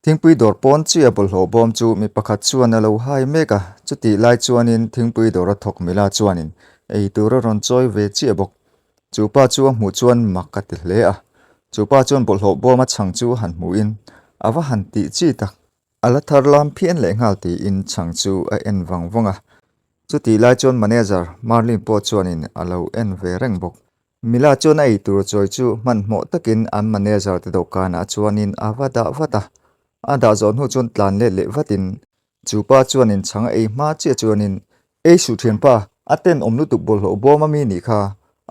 Thingpui dawr pawn chiah bawlhhlawh bawm chu mi pakhat chuan a lo hai mek a, chutih lai chuanin thingpui dawra thawk mila chuanin ei tur a rawn chawi ve chiah bawk. Chu pa chu a hmuh chuan mak a ti hle a, chu pa chuan bawlhhlawh bawm a chhang chu han hmuhin a va han tih chi tak. A la thar lam phian leh nghal tiin chhang chu a en vang vang a. Chutih lai chuan manager Marlin pawh chuanin a lo en ve reng bawk. Mila chuan a eitur chawi chu hmanhmawh takin an manager te dawhkanah chuanin a va dah vat a. A dah zawh hnu chuan tlan let leh vatin chu pa chuanin chhang a ei hma chiah chuanin, Ei suh thianpa, a tenawm lutuk bawlhhlawh bawm a mi nih kha,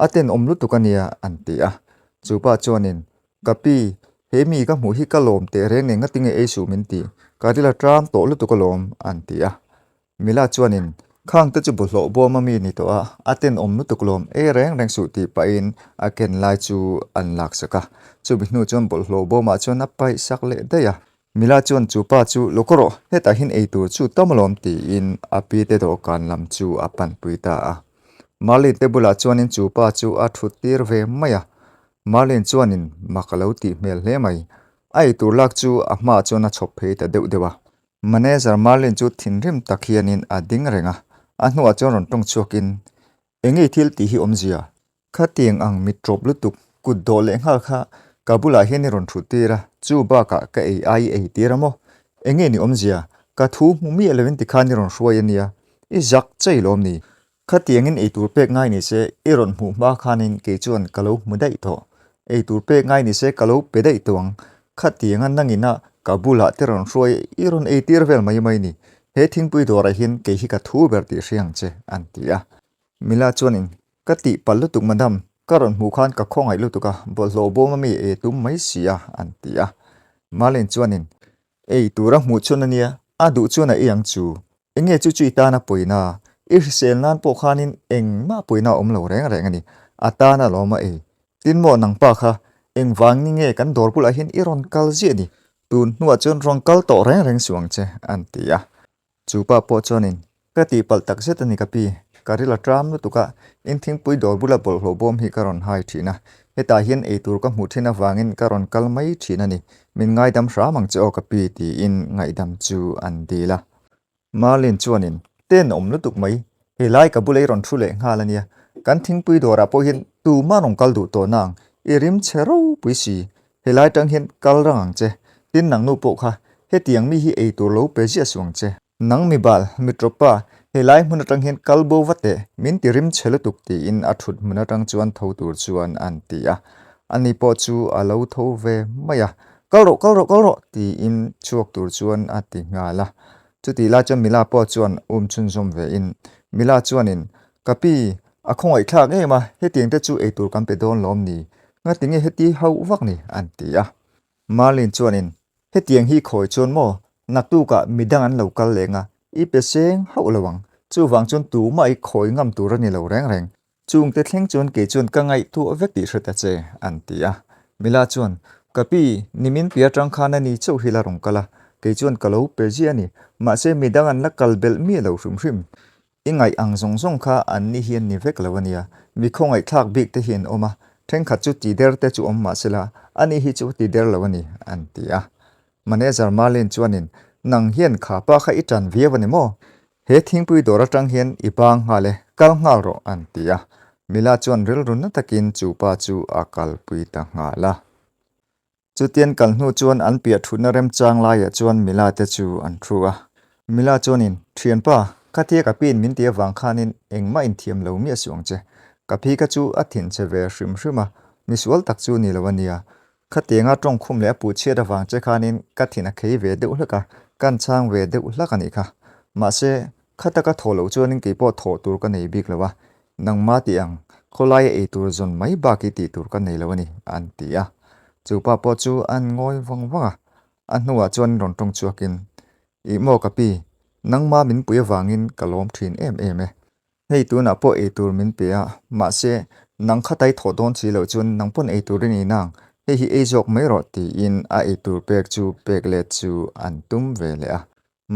a tenawm lutuk a nia, an ti a. Chu pa chuanin, Ka pi, he mi ka hmuh hi ka lawm teh reng nen ngatinge ei suh min ti, ka ril a tram tawh lutuk alawm, an ti a. Mila chuanin, Khang te chu bawlhhlawh bawm a mi ni tawh a, a tenawm lutuk lawm ei reng reng suh tih pahin a ken lai chu an laksak a. Chumi hnu chuan bawlhhlawh bawmah chuan a paih sak leh daih a. Mila chuan chu pa chu, Lo kaw rawh, hetah hian ei tur chu tam alawm tiin a pi te dawhkan lam chu a panpui ta a. Marlin te bulah chuanin chu pa chu a thut tir ve mai a. Marlin chuanin mak a lo tih hmel hle mai. A ei tur lak chu a hmaah chuan a chhawp phei ta deuh deuh a. Manager Marlin chu thinrim tak hianin a ding reng a, a hnuah chuan rawn tawng chhuakin, Enge thil tih hi awmzia? Khatiang ang mit tawp lutuk, kut dawh leh nghal kha ka bulah hian i rawn thut tir a, chu bakah ka ei ai i ei tir a maw? Enge ni awmzia? Ka thu hmu miah lovin tikhan i rawn hruai a nia, i zak chei lawm ni? Khatiangin eitur pek ngai ni se i rawn hmuh hma khanin kei chuan ka lo hmu daih tawh. Eitur pek ngai ni se ka lo pe daih tawh ang. Khatianga nangina ka bulah te rawn hruai i rawn eitir vel mai mai ni. He thingpui dawrah hian kei hi ka thu ber tih hria ang che, an ti a. Mila chuanin, Ka tih palh lutuk madam, ka rawn hmuh khan ka khawngaih lutuk a, bawlhhlawh bawm a mi ei tum mai si a, an ti a. Malin chuanin, Ei tur a hmuh chuan a nia, a duh chuan a ei ang chu. Enge chu chu i tana pawina? I hrisel nan pawh khanin engmah pawina a awm lo reng reng a ni. A tan a lawm a ei. Tin maw nang pa kha, engvang ni nge kan dawr bulah hian i rawn kal ziah ni? Tun hnuah chuan rawn kal tawh reng reng suh ang che, an ti a. Chu pa pawh chuanin, Ka tihpalh tak zet a ni ka pi, ka ril a tram lutuk a, in thingpui dawr bula bawlhhlawh bawm hi ka rawn hai thin a, hetah hian eitur ka hmuh thin avangin ka rawn kal mai thin a ni, min ngaidam hram ang che aw ka pi tiin ngaihdam chu an dil a. Marlin chuanin, Tenawm lutuk mai, helai ka bula i rawn thu leh nghal a nia, kan thingpui dawrah pawh hian tumah rawn kal duh tawh nang, i rim chhe ropui si, helai tang hian kal rang ang che, tin nang nu pawh kha hetiang mi hi eitur lo pe ziah suh ang che. Nang mi bal, mi tawpa, helai hmun atang hian kal bo va teh, min ti rim chhe lutuk tiin a thut hmun atang chuan tho tur chuan an ti a. Ani pawh chu a lo tho ve mai a, Kal rawh, kal rawh, kal rawh tiin chhuak tur chuan a ti nghal a. Chutih lai chuan Mila pawh chuan um chhunzawm ve in, Mila chuanin, Ka pi, a khawngaihthlak em a, hetiang te chu eitur kan pe dawn lawm ni? Ngatinge heti hauh vak ni? an ti a. Marlin chuanin, Hetiang hi khawi chuan maw, naktukah midang an lo kal leng a, i pe seng hauh lo ang. Chuvang chuan tumah i khawi ngam tur a ni lo reng reng. Chungte thleng chuan kei chuan ka ngaihtuah vek tih hre ta che, an ti a. Mila chuan, Ka pi, nimin pi atang khan a ni chauh hi la rawn kal a, kei chuan ka lo pe ziah a ni. Mahse midang an la kal belh miah lo hrim hrim. I ngaih ang zawng zawng kha an ni hi an ni vek lo a nia. Mi khawngaihthlak bik te hi an awm a, thenkhat chu ti der te chu awm mah sela, ani hi chu ti der lo a ni, an ti a. Manager Marlene chuanin, Nang hian kha pa kha i tan viau a ni maw? He thingpui dawr atang hian i bang nghal e, kal nghal rawh, an ti a. Mila chuan rilru na takin chu pa chu a kalpui ta nghal a. Chutian kal hnu chuan an piah thutna remchang laiah chuan Mila te chu an thu a. Mila chuanin, Thianpa, khatia ka piin min ti avang khanin engmah inthiam lo miah suh ang che. Ka phi kha chu a thinchhe ve hrim hrim a, misual tak chu ni lo a nia. Khatianga tawngkhum leh a puhchhiat avang che khanin ka thin a khei ve deuh hlek a, kan chhang ve deuh hlak a nih kha. Mahse, kha taka thawh loh chuanin keipawh thawh tur ka nei bik lo a, Nangma tih ang, khawlaia ei tur zawn mai bak hi tih tur ka nei lo a ni, an ti a. Chu pa pawh chu an ngawi vang vang a, a hnuah chuan rawn tawng chhuakin, Ih maw ka pi, nangma min pui avangin ka lawm thin em em e. Hei tunah pawh ei tur min pe a, mahse, nang khatai thawh dawn si loh chuan nang pawn ei tur i ni nang, hei hi ei zawk mai rawh tiin a ei tur pek chu pek let chu an tum ve leh a.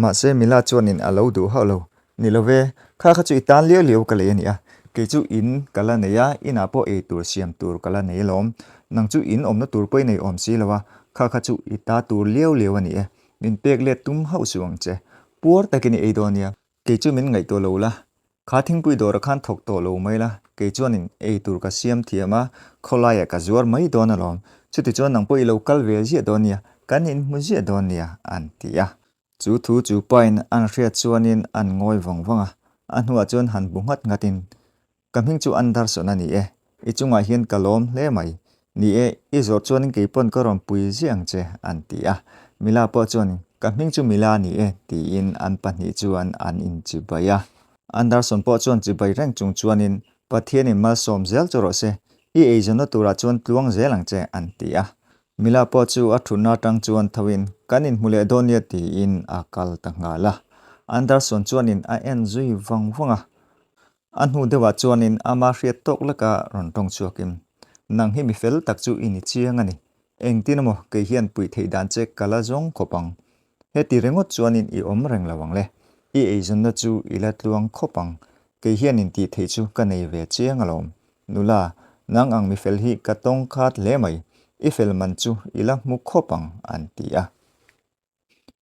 Mahse Mila chuanin a lo duh hauh lo. Ni lo ve, kha kha chu i tan liau liau ka lei a ni a. Kei chu in ka la nei a, inah pawh ei tur siam tur ka la nei alawm. Nang chu in awmna tur pawh i nei awm si lo a, kha kha chu i ta tur liau liau a ni e. Min pek let tum hauh suh ang che. Puar takin i ei dawn nia. Kei chu min ngaihtuah lo la. Kha thingpui dawrah khan thawk tawh lo mai la. Kei chuanin ei tur ka siam thiam a, khawlaiah ka zuar mai dawn alawm. Chutichuan nang pawh i lo kal ve ziah dawn nia, kan inhmu ziah dawn nia, an ti a. Chu thu chu pain an hriat chuanin an ngawi vang vang a, a hnuah chuan han bu nghat nghatin, Ka hming chu Anderson a ni e, i chungah hian ka lawm hle mai. Ni e, i zawrh chuanin kei pawn ka rawn pui ziah ang che, an ti a. Mila pawh chuan, Ka hming chu Mila a ni e, tiin an pahnih chuan an inchibai a. Anderson pawh chuan chibai reng chung chuanin, Pathianin malsawm zel chu rawh se, i eizawnna turah chuan tluang zel ang che, an ti a. Mila pawh chu a thutna atang chuan thoin, Kan inhmu leh dawn nia tiin a kal ta nghal a. Anderson chuanin a en zui vang vang a. A hnu deuhah chuanin ama hriat tawk leka rawn tawng chhuakin, Nang hi mi fel tak chu i ni chiang a ni. Engtin emaw kei hian puih theih dan che ka la zawng khawp ang. Heti ringawt chuanin i awm reng lo ang le. I eizawnna chu i la tluang khawp ang. Kei hianin tih theih chu ka nei ve chiang alawm. Nula, nang ang mifel hi ka tawng khat hle mai, i fel man chu i la hmu khawp ang, an ti a.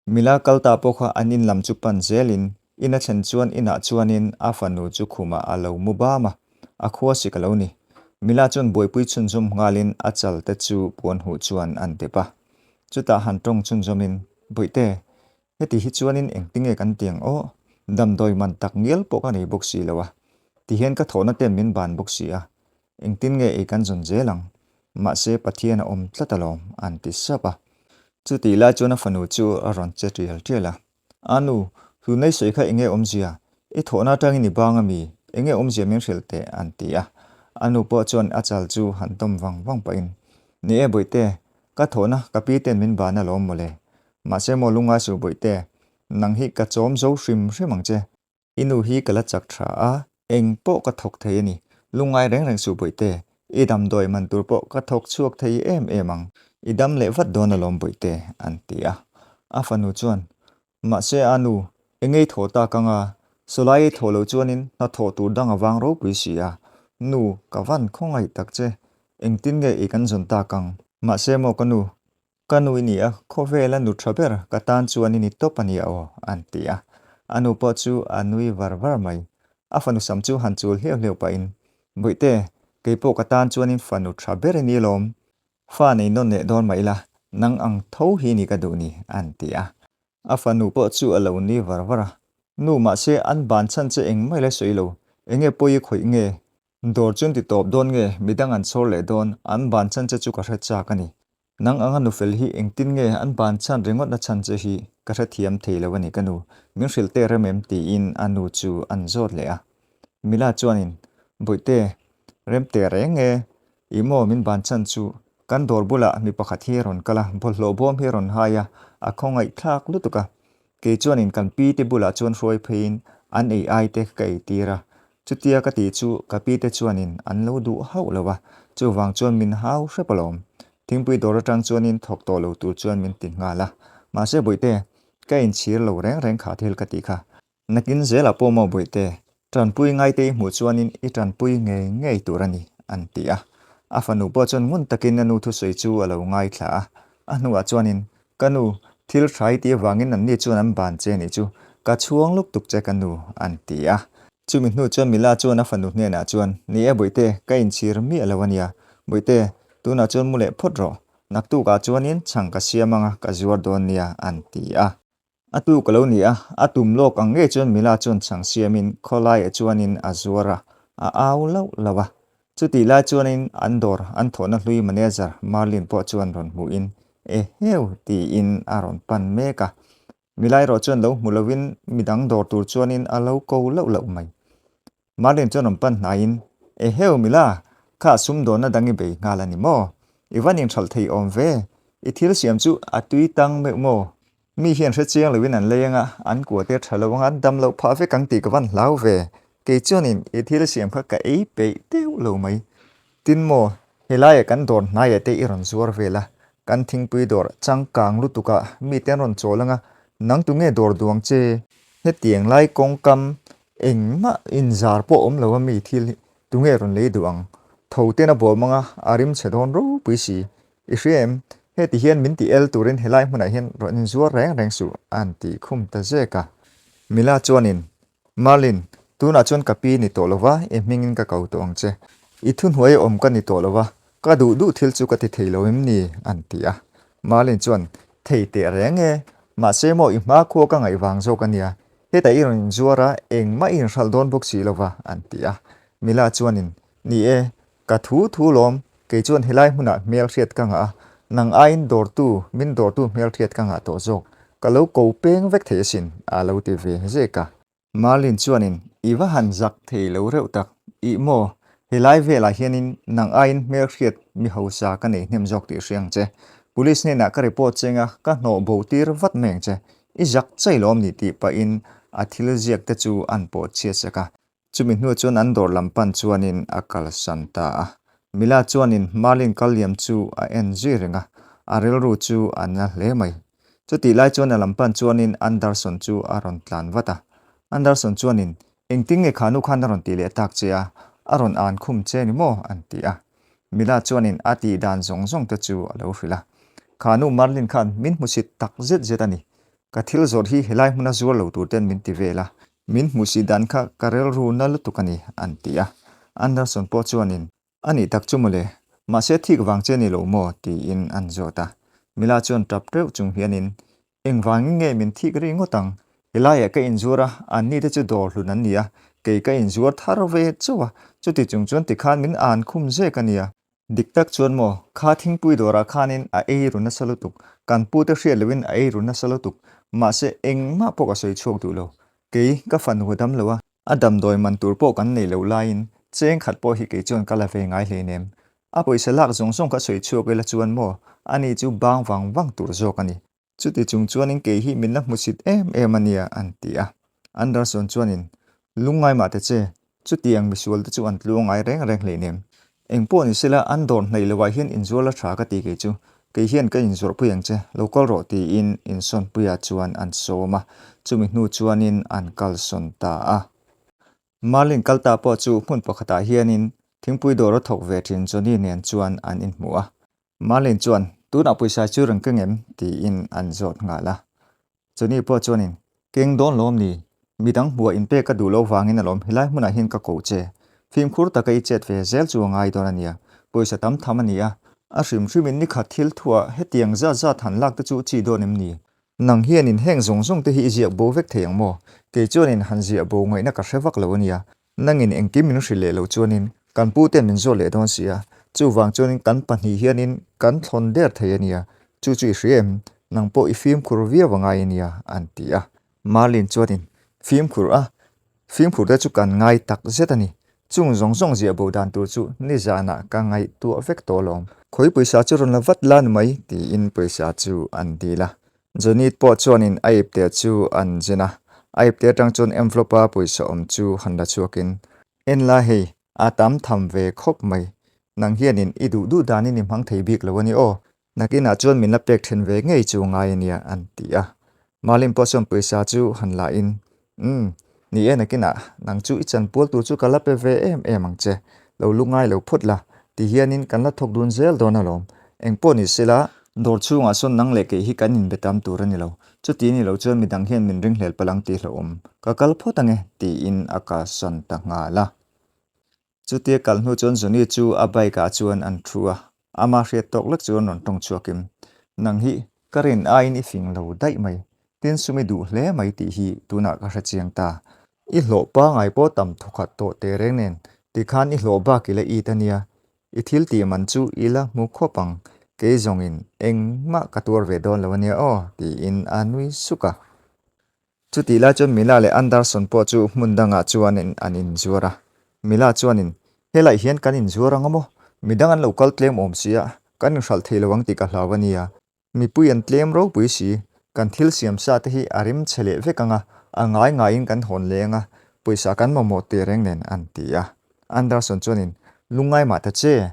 Mila kal ta pawh kha an in lam chu pan zelin, in a thlen chuan inah chuanin a fanu chu khumah a lo mu bam a, a khua sik a lo ni. Mila chuan buaipui chhunzawm nghalin a chal te chu puan huh chuan an dep a. Chutah han tawng chhunzawmin, Bawihte, Heti hi chuanin engtinge kan ti ang aw? Damdawi man tak ngial pawh ka nei bawk si lo a. Tihian ka thawhna ten min ban bawk si a. Engtin nge ei kan zawn zel ang? Mahse Pathian a awm tlat alawm, an ti sap a. Chutih lai chuan a fanu chu a rawn che tial tial a. A nu, hlunei sawi kha enge awmzia? I thawhna atangin i bang ami? Enge awmzia min hrilh teh? an ti a. A nu pawh chuan a chal chu han tawm vang vang pahin, Ni e Bawihte, ka thawhna ka pi ten min ban alawm mawle. Mahse maw lungai suh Bawihte, nang hi ka chawm zo hrim hrim ang che. I nu hi ka la chak tha a, eng pawh ka thawk thei a ni. Lungai reng reng suh Bawihte, i damdawi man tur pawh ka thawk chhuak thei em em ang. I dam leh vat dawn alawm Bawihte, an ti a. A fanu chuan, Mahse a nu, eng ei thaw tak anga, sawlai ei thaw lo chuanin hna thawh tur dang a vang ropui si a. Nu, ka van khawngaih tak che, engtin nge i kan zawn tak ang? Mahse maw ka nu, Ka nu i ni a, khawvela nu tha ber ka tan chuan i ni tawp a nia aw, an ti a. A nu pawh chu a nui var var mai. A fanu sam chu han chul hleuh hleuh pahin, Bawihte, kei pawh ka tan chuanin fanu tha ber i ni lawm. Fa nei nawn leh dawn mah ila, nang ang tho hi ni ka duh ni, an ti a. A fanu pawh chu a lo ni var var a. Nu, mahse an ban chhan che engmah ila sawi lo, enge pawi i khawih nge? Dawr chu an ti tawp dawn nge, midang an chhawr leh dawn, an ban chhan che chu ka hre chak a ni. Nang anga nufel hi engtin nge an ban chhan ringawt na chhan che hi ka hrethiam thei lo a ni ka nu, min hrilh teh rem em tiin a nu chu an zawt leh a. Mila chuanin, Bawihte, rem teh reng e, i maw min ban chhan chu, kan dawr bulah mi pakhat hi a rawn kal a, bawlhhlawh bawm hi a rawn hai a, a khawngaih thlak lutuk a. Kei chuanin kan pi te bulah chuan hruai pheiin an ei ai te ka ei tir a, Chutia ka tih chu ka pi te chuanin an lo duh hauh lo a, chuvang chuan min hau hrep alawm. Thingpui dawr atang chuanin thawk tawh lo tur chuan min ti nghal a. Mahse Bawihte, ka inchhir lo reng reng kha thil ka tih kha. Nakin zelah pawh maw Bawihte, tanpui ngaite i hmuh chuanin i tanpui ngei ngei tur a ni, an ti a. A fanu pawh chuan ngun takin a nu thusawi chu a lo ngaithla a. A hnuah chuanin, Ka nu, thil hrai tih avangin anni chuan an ban che nih chu, ka chhuang luk tuk che ka nu, an ti a. Chumi hnu chuan Mila chuan a fanu hnenah chuan, Ni e Bawihte, ka inchhir miah lo a nia. Bawihte, tunah chuan mu leh phawt rawh. Naktukah chuanin chhang ka siam anga ka zuar dawn nia, an ti a. A tu ka lo ni a, a tum lawk ang ngei chuan Mila chuan chhang siamin khawlaiah chuanin a zuar a, a au lauh lauh a. Chutih lai chuanin an dawr an thawhna hlui manager Marlin pawh chuan rawn hmuhin Eheu tiin a rawn pan mek a. Mila erawh chuan lo hmu lovin midang dawr tur chuanin a lo ko lauh lauh mai. Marlin chuan rawn pan hnaiin, Eheu Mila, kha sumdawnna dang i bei nghal a ni maw? I van inhralh thei awm ve, i thil siam chu a tui tang meuh maw? Mi hian hre chiang loin an lei anga, an kua te tha lo anga an dam loh phah vek ang tih ka van hlau ve. Kei chuanin i thil siam kha ka ei peih deuh lo mai. Tin maw, helaiah kan dawr hnaiah te i rawn zuar vel a, kan thingpui dawr changkang lutukah mite an rawn chawl anga, nang tunge dawr duang che? Hetiang lai kawngkam Engmah inzar pawh awm lo a mi thil hi tunge rawn lei duh ang? Tho ten a bawm anga a rim chhe dawn ropui si. I hria em? Heti hian min ti el turin helai hmunah hian rawn inzuar reng reng suh, a han tih khum ta zek a. Mila chuanin, Marlin, tunah chuan ka pi ni tawh lova, i hmingin ka ko tawh ang che. I thuhnuai awm ka ni tawh lova, ka duh duh thil chu ka ti thei lo em ni? a han ti a. Marlin chuan, Thei teh reng e, mahse maw i hmakhua ka ngaih vang zawk a nia, hetah i rawn inzuar a, engmah i inhralh dawn bawk si lova, a han ti a. Mila chuanin, Ni e, ka thu thu lawm, kei chuan helai hmunah hmelhriat ka ngah a, nang aiin dawrtu, min dawrtu hmelhriat ka ngah tawh zawk, ka lo ko peng vek thei asin, a lo ti ve zek a. Marlin chuanin, I va han zak thei lo reuh tak, ih maw, helai velah hianin nang aiin hmelhriat mi hausa ka nei hnem zawk tih hria ang che. Police hnenah ka report cheng a, ka hnawh bo tir vat mai ang che. I zak chai lawm ni tih pahin a thil ziak te chu an pawh chhiat sak a. Chumi hnu chuan an dawr lam pan chuanin a kalsan ta a. Mila chuanin Marlin kal liam chu a en zui reng a, a rilru chu a na hle mai. Chutih lai chuan a lam pan chuanin Anderson chu a rawn tlan vat a. Anderson chuanin, Engtin nge kha nu khan a rawn tih leh tak che a, a rawn an khum che ni maw? an ti a. Mila chuanin a tih dan zawng zawng te chu a lo hrilh a. Kha nu Marlin khan min hmusit tak zet zet a ni. Ka thil zawrh hi helai hmuna zuar lo tur ten min ti vel a. Min hmuh si dan kha ka rilru na lutuk a ni, an ti a. Anderson pawh chuanin, A nih tak chu mawle, mahse thik vang che ni lo maw? tiin an zawt a. Mila chuan tap reuh chung hianin, Engvangin nge min thik ri ngawt ang? Helaiah ka inzuar a, anni te chu dawr hlun an ni a, kei ka inzuar thar ve chauh a, chuti chung chuan tikhan min an khum zek a nia. Dik tak chuan maw, kha thingpui dawrah khanin a ei ru nasa lutuk, kan pute hriat lohin a ei ru nasa lutuk, mahse engmah pawh ka sawi chhuak duh lo. Kei, ka fanu a dam lo a, a damdawi man tur pawh kan nei loh laiin cheng khat pawh hi kei chuan ka la ve ngai hleinem. A pawisa lak zawng zawng kha sawi chhuak ila chuan maw, ani chu bang vang vang tur zawk a ni. Chuti chung chuanin kei hi min la hmusit em em a nia, an ti a. Anderson chuanin, Lungngai mah ta che, chutiang misual te chu an tlu angai reng reng hleinem. Engpawh ni sela, an dawr hnaih lovah hian inzual a tha ka ti kei chu. Kei hian ka inzawrhpui ang che, lo kal rawh tiin insawnpuiah chuan an sawm a. Chumi hnu chuanin an kalsawn ta a. Marlin kal ta pawh chu hmun pakhatah hianin thingpui dawr a thawk ve thin Johnny nen chuan an inhmu a. Marlin chuan, Tunah pawisa chu reng keng em? tiin an zawt nghal a. Johnny pawh chuanin, Keng dawn lawm ni? Midang hmuah inpek ka duh loh vangin alawm helai hmunah hian ka koh che. Fimkhur taka i chet ve zel chu a ngai dawn a nia. Pawisa tam tham a ni a. A hrim hrimin nikhat thil thuah hetiang zat zat han lak te chu chi dawn em ni? Nang hianin heng zawng zawng te hi i ziak bo vek thei ang maw? Kei chuanin han ziah bo ngaihna ka hre vak lo a nia. Nangin engkim min hrilh leh loh chuanin kan pu ten min zawt leh dawn si a, chuvang chuanin kan pahnih hianin kan thlawn der thei a nia, chu chu i hria em? Nang pawh i fimkhur viau a ngai a nia, an ti a. Marlin chuanin, Fimkhur a? Fimkhur te chu kan ngai tak zet a ni. Chung zawng zawng ziah bo dan tur chu nizanah ka ngaihtuah vek tawh alawm. Khawi pawisa chu rawn la vat la ni mai, tiin pawisa chu an dil a. Johnny pawh chuanin a ipte chu an zin a, a ipte atang chuan envelope a pawisa awm chu han la chhuakin, En la hei, a tam tham ve khawp mai. Nang hianin i duh duh danin i hmang thei bik lo a ni aw. Nakinah chuan min la pek then ve ngei chu ngai a nia, an ti a. Marlin pawh chuan pawisa chu han la in, Umm, ni e nakinah nang chu i chanpual tur chu ka la pe ve em em ang che, lo lu ngai lo phawt la, ti hianin kan la thawk dun zel dawn alawm. Engpawh ni sela, dawr chhungah sawn nang leh kei hi kan inbe tam tur a ni lo, chuti ni lo chuan midang hian min ringhlel palh ang tih hlauhawm, ka kal phawt ange, tiin a kalsan ta nghal a. Chutia kal hnu chuan Johnny chu a bike ah chuan an thu a, ama hriat tawk lek chuan rawn tawng chhuak in, Nang hi ka rin aiin i fing lo daih mai, tin sum i duh hle mai tih hi tunah ka hre chiang ta. I hlawh pangai pawh tam thawkhat tawh teh reng nen, tikhan i hlawh bak i la it a nia, i thil tih man chu i la hmu khawp ang, kei zawngin engmah ka tuar ve dawn lo a nia aw, tiin a nui suk a. Chutih lai chuan Mila leh Anderson pawh chu hmun dangah chuanin an inzuar a. Mila chuanin, Helaiah hian kan inzuar ang a maw? Midang an lo kal tlem awm si a, kan inhralh thei lo ang tih ka hlau a nia. Mipui an tlem ropui si, kan thil siam sa te hi a rim chhe leh vek ang a, a ngai ngaiin kan hawn leng a, pawisa kan mamawh teh reng nen, an ti a. Anderson chuanin, Lungngai mah ta che,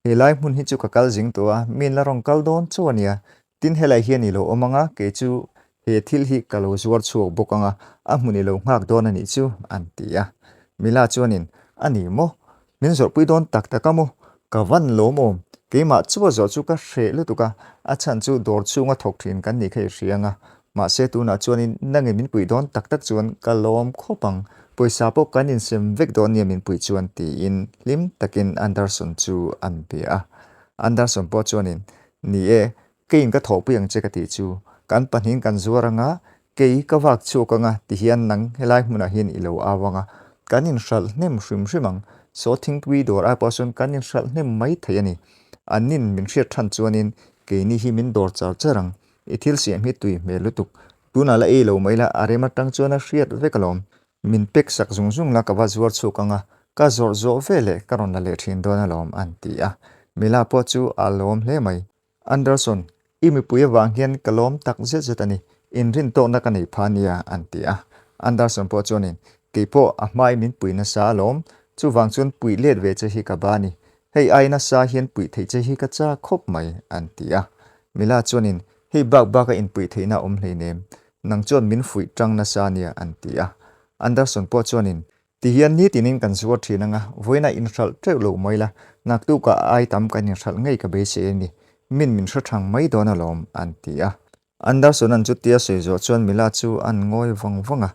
He lai hmun hi chu ka kal zing tawh a, mi la rawn kal dawn chauh a nia. Tin helai hian i lo awm ang a, kei chu he thil hi ka lo zuar chhuak bawk ang a, a hmun i lo nghak dawn a nih chu, an ti a. Mila chuanin, A ni maw? Min zawrhpui dawn tak tak a maw? Ka van lawm awm. Keimah chua zawh chu ka hreh lutuk a, a chhan chu dawr chhunga thawk thin kan nih kha i hria anga. Mahse tunah chuanin nangin min puih dawn tak tak chuan ka lawm khawp ang, pawisa pawh kan insem vek dawn nia min puih chuan tiin hlim takin Anderson chu an bia a. Anderson pawh chuanin, Ni e, keiin ka thawhpui ang che ka tih chu, kan pahnihin kan zuar anga, kei ka vak chhuak anga tihian nang helai hmunah hian i lo au anga, kan inhralh hnem hrim hrim ang, saw thingpui dawr ai pawh sawn kan inhralh hnem mai thei a ni. Annin min hriat than chuanin keini hi min dawr char char ang. I thil siam hi tui hmel lutuk. Tunah la ei lo mai la, a rem atang chuan a hriat vek alawm. Min pek sak zung zung la ka va zuar chhuk ang a, ka zawrh zawh ve leh ka rawn la leh thin dawn alawm an ti a. Mila pawh chu a lawm hle mai. Anderson, i mipui avang hian ka lawm tak zet zet a ni. Inrintawkna ka nei pha nia an ti a. Anderson pawh chuanin, Kei pawh a hmai min pui nasa alawm. Chuvang chuan puih let ve che hi ka ba a ni. Hei ai nasa hian puih theih che hi ka chak khawp mai, an ti a. Mila chuanin, Hei bak baka inpuih theihna a awm hleinem, nang chuan min fuih tang nasa ania, an ti a. Anderson pawh chuanin, Tihian nitinin kan zuar thin anga, vawiinah inhralh teuh lo mai la, naktukah a ai tam kan inhralh ngei ka beisei a ni, min min hre thang mai dawn alawm, an ti a. Anderson-a'n chutia sawi zawh chuan Mila chu a'n ngawi vang vang a.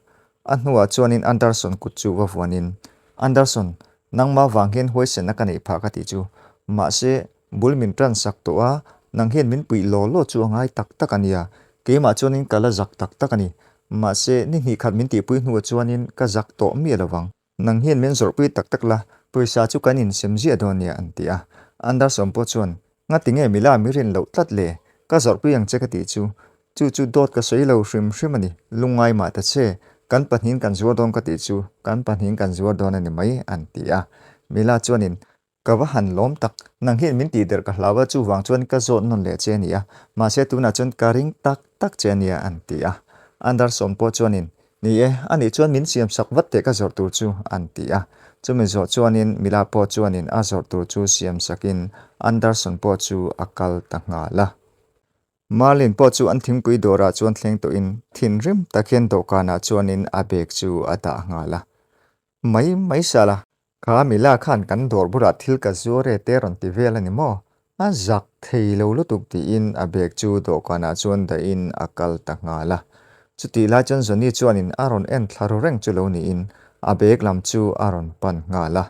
A hnuah chuanin Anderson kut chu va vuanin, Anderson, nangmah vang hian huaisenna ka neih phah ka tih chu. Mahse, bul min tan sak tawh a, nang hian min puih law law chu a ngai tak tak a nia. Keimah chuanin ka la zak tak tak a ni. Mahse, ni hnih khat min tihpui hnuah chuanin ka zak tawh miah lo vang. Nang hian min zawrhpui tak tak la, pawisa chu kan insem ziah dawn nia an ti a. Anderson pawh chuan, Ngati nge Mila mi rin loh tlat le? Ka zawrhpui ang che ka tih chu. Chu chu dawt ka sawi lo hrim hrim a ni, lungngai mah ta che. Kan pahnihin kan zuar dawn ka tih chu, kan pahnihin kan zuar dawn a ni mai an ti a. Mila chuanin, Ka va han lawm tak, nang hian min tih der ka hlau a, chuvang chuan ka zawt nawn leh che a ni a, mahse tunah chuan ka ring tak tak che a nia an ti a. Anderson pawh chuanin, Ni e, anih chuan min siam sak vat teh ka zawrh tur chu an ti a. Chumi zawh chuanin Mila pawh chuanin a zawrh tur chu siam sakin Anderson pawh chu a kal ta nghal a. Marlin pawh chu an thingpui dawrah chuan thleng tawhin thinrim tak hian dawhkanah chuanin a bag chu a dah nghal a. Mai mai sala, kha Mila khan kan dawr bulah thil ka zuar e te rawn ti vel a ni maw? A zak thei lo lutuk tiin a bag chu dawhkanah chuan dahin a kal ta nghal a. Chutih lai chuan Johnny chuanin a rawn en thla ru reng chu lo niin a bag lam chu a rawn pan nghal a.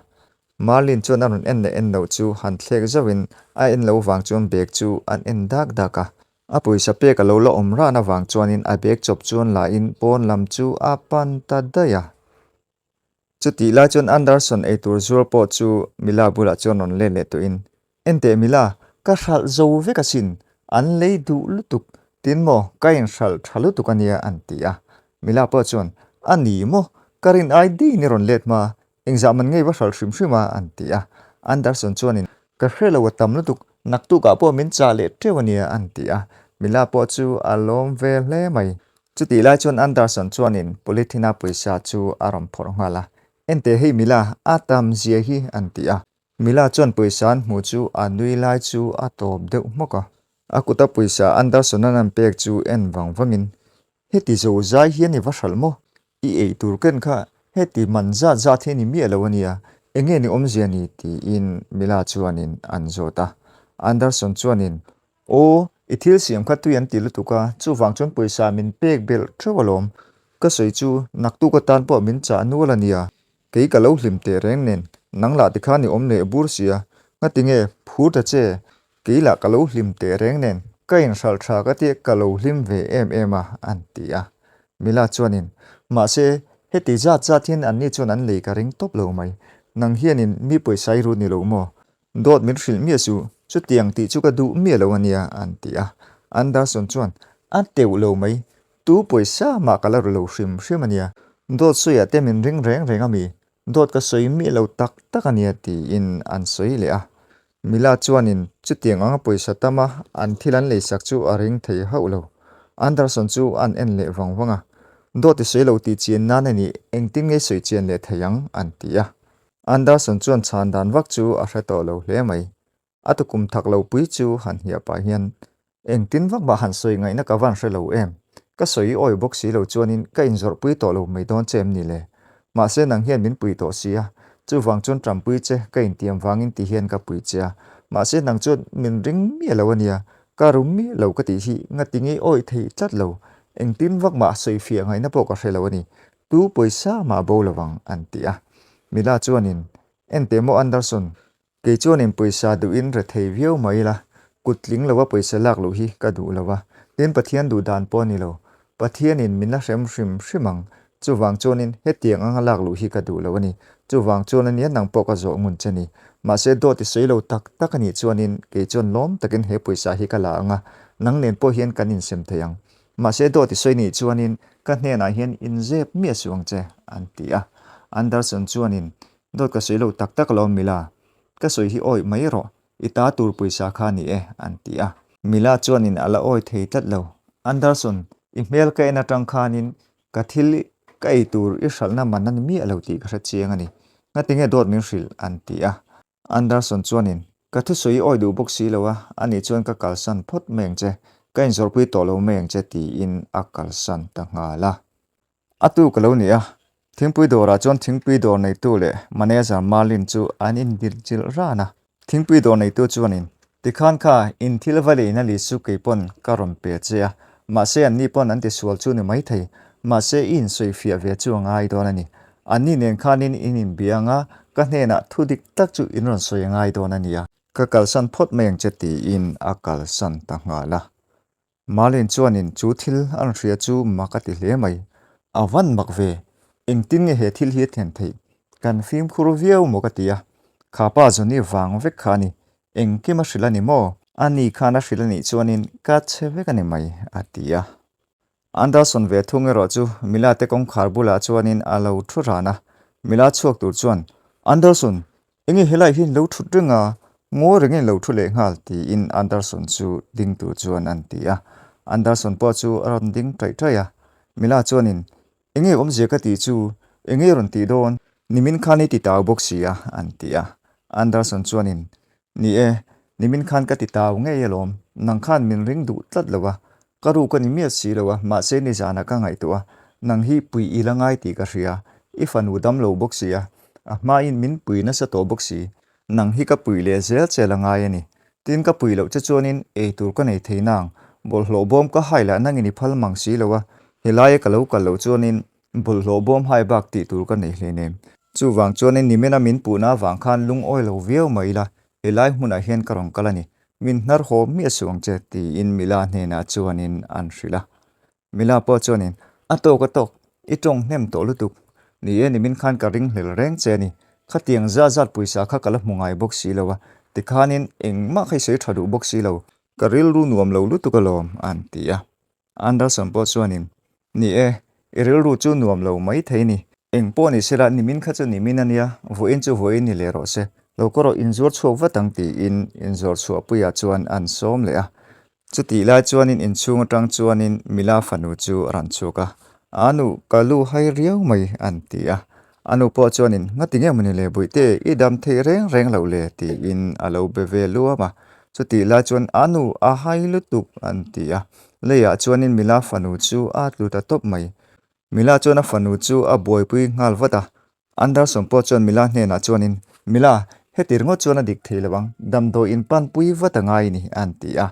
Marlin chuan a rawn en leh en loh chu han thlek zauhin a en lo vang chuan bag chu an en dak dak a. A pawisa pek a lo la awm ran avang chuanin a bag chawp chuan lahin pawn lam chu a pan ta daih a. Chutih lai chuan Anderson eitur zuar pawh chu Mila bulah chuan rawn let leh tawhin, Enteh Mila, ka hralh zo vek asin, an lei duh lutuk, tin maw ka inhralh tha lutuk ania an ti a. Mila pawh chuan, A ni maw, ka rin ai deiin i rawn let hma, Engzah man ngei va hralh hrim hrim a an ti a. Anderson chuanin, Ka hre lo a tam lutuk, naktukah pawh min chah leh teuh a nia an ti a. Mila pawh chu a lawm ve hle mai. Chutih lai chuan Anderson chuanin polythene-a pawisa chu a rawn phawrh nghal a. Enteh hei Mila, a tam zia hi an ti a. Mila chuan pawisa an hmuh chu a nui lai chu a tawp deuh hmawk a. A kuta pawisa Anderson-a'n an pek chu en vang vangin, Heti zo zai hian i va hralh maw? I ei tur ken kha heti man zat zat hi a ni miah lo a nia, enge ni awmzia ni? tiin Mila chuanin an zawt a. Anderson chuanin, Aw, i thil siam kha tui an ti lutuk a, chuvang chuan pawisa min pek belh theuh alawm. Ka sawi chu naktuk atan pawh min chah nual a nia, kei ka lo hlim teh reng nen, nang lah tikhan i awm leh bur sia, ngatinge phur ta che? Kei lah ka lo hlim teh reng nen, ka inhralh tha ka tia ka lo hlim ve em em a, an ti a. Mila chuanin, Mahse, heti zat zat hian anni chuan an lei ka ring tawp lo mai. Nang hianin mi pawisa i rut ni lo maw? Dawt min hrilh miah suh, chutiang tih chu ka duh miah lo a nia, an ti a. Anderson chuan, A teuh lo mai, tu pawisa mah ka la ru lo hrim hrim a nia. Dawt sawiah te min ring reng reng a mi? Dawt ka sawi miah lo tak tak a nia, tiin an sawi leh a. Mila chuanin chutiang anga pawisa tama an thil an leisak chu a ring thei hauh lo. Anderson chu an en leh vang vang a, Dawt i sawi lo tih chian nan a nih, engtin nge i sawi chian leh thei ang? an ti a. Anderson chuan chhan dan vak chu a hre tawh lo hle mai. A tukum thak lo pui chu han hiah pah hian, Engtin vak mah han sawi ngaihna ka van hre lo em? Ka sawi awi bawk si lo chuanin ka inzawrhpui tawh lo mai dawn che em ni le? Mahse nang hian min pui tawh si a, chuvang chuan tanpui che ka intiam vangin ti hian ka pui che a. Mahse nang chuan min ring miah lo a nia, ka ru miah lo ka tih hi ngati ngei awih thei tlat lo. Engtin vak mah sawifiah ngaihna pawh ka hre lo a ni. Tu pawisa mah bo lo vang, an ti a. Mila chuanin, Enteh maw Anderson, Kei chuanin pawisa duhin rethei viau mai ila, kut tling lova pawisa lak luh hi ka duh lo a, tin Pathian duh dan pawh a ni lo. Pathianin min la hrem hrim hrim ang, chuvang chuanin hetiang anga lak luh hi ka duh lo a ni. Chuvang chuan ania nang pawh ka zawh ngun che ni. Mahse dawt i sawi lo tak tak a nih chuanin kei chuan lawm takin he pawisa hi ka la ang a, nang nen pawh hian kan insem thei ang. Mahse dawt i sawi nih chuanin ka hnenah hian inzep miah suh ang che, an ti a. Anderson chuanin Dawt ka sawi lo tak tak lo Mila, ka sawi hi awih mai rawh, i ta tur pawisa kha ni e, an ti a. Mila chuanin a la awi thei tlat lo. Anderson, i hmel ka en atang khanin ka thil ka ei tur i hralhna man a ni miah lo tih ka hre chiang a ni. Ngatinge dawt min hrilh? an ti a. Anderson chuanin, Ka thusawi i awi duh bawk si lo a, ani chuan ka kalsan phawt mai ang che, ka inzawrhpui tawh lo mai ang che tiin a kalsan ta nghal a. A tu ka lo ni a, thingpui dawrah chuan thingpui dawr neitu leh manager Marlin chu an indirchilh ran a. Thingpui dawr neitu chuanin, Tikhan kha, in thil va leina li chu kei pawn ka rawn pe che a, mahse anni pawn an tisual chu ni maithei, mahse i insawifiah ve chu a ngai dawn a ni. Anni nen khanin in inbia ang a, ka hnenah thu dik tak chu in rawn sawi a ngai dawn a nia. Ka kalsan phawt mai ang che tiin a kalsan ta nghal a. Marlene chuanin chu thil an hria chu mak a ti hle mai. A van mak ve, engtin nge he thil hi a thlen theih? Kan fimkhur viau maw ka ti a. Kha pa Johnny vang vek kha a ni, engkim a hrilh a ni maw? A ni khan a hrilh a nih chuanin ka che vek a ni mai, a ti a. Anderson ve thung erawh chu Mila te kawngkhar bulah chuanin a lo thu ran a. Mila chhuak tur chuan, Anderson, Enge helai hi lo thut reng a, ngawi rengin lo thu leh nghal tiin Anderson chu ding tur chuan an ti a. Anderson pawh chu a rawn ding ṭaih ṭaih a. Mila chuanin, Enge awmzia ka tih chu, enge rawn tih dawn? Nimin khan i ti tau bawk si a, an ti a. Anderson chuanin, Ni e, nimin khan ka ti tau ngei alawm, nang khan min ring duh tlat lo a, Ka ruk a ni miah si lo a, mahse nizanah ka ngaihtuah a, nang hi pui i la ngai tih ka hria, i fanu dam lo bawk si a, a hmain min pui nasa tawh bawk si, nang hi ka pui leh zel che la ngai a ni. Tin ka pui loh che chuanin ei tur ka nei thei nang, bawlhhlawh bawm ka hai lah nangin i phal mang si lo a, helaia ka lo kal loh chuanin bawlhhlawh bawm hai bak tih tur ka nei hleinem. Chuvang chuanin nimina min puhna avang khan lungawi lo viau mai ila, helai hmunah hian ka rawn kal a ni. Min hnar haw miah suh ang che, tiin Mila hnenah chuanin an hrilh a. Mila pawh chuanin, A tawk a tawk, i tawng hnem tawh lutuk. Ni e, nimin khan ka ringhlel reng che a ni. Khatiang zat zat pawisa kha ka la hmu ngai bawk si lo a, tikhanin engmah kha i sawi tha duh bawk si lo. Ka rilru nuam lo lutuk alawm, an ti a. Anderson pawh chuanin, Ni e, i rilru chu nuam lo mai thei ni. Eng pawh ni sela, nimin kha chu nimin a nia, vawiin chu vawiin ni leh rawh se. Lo ka rawh inzuar chhuak vat ang tiin inzawr chhuahpuiah chuan an sawm leh a. Chutih lai chuanin inchhung atang chuanin Mila fanu chu a rawn chhuak a, A nu, ka lu hai riau mai, an ti a. A nu pawh chuanin, Ngati nge mawni le Buihte, i dam theih reng reng loh le, tiin a lo be ve luam a. Chutih lai chuan, A nu, a hai lutuk, an ti a. Leiah chuanin Mila fanu chu a tlu ta tawp mai. Mila chuan a fanu chu a buaipui nghal vat a. Anderson pawh chuan Mila hnenah chuanin, Mila, heti ringawt chuan a dik thei lo ang, damdawi in panpui vat a ngai ni, an ti a.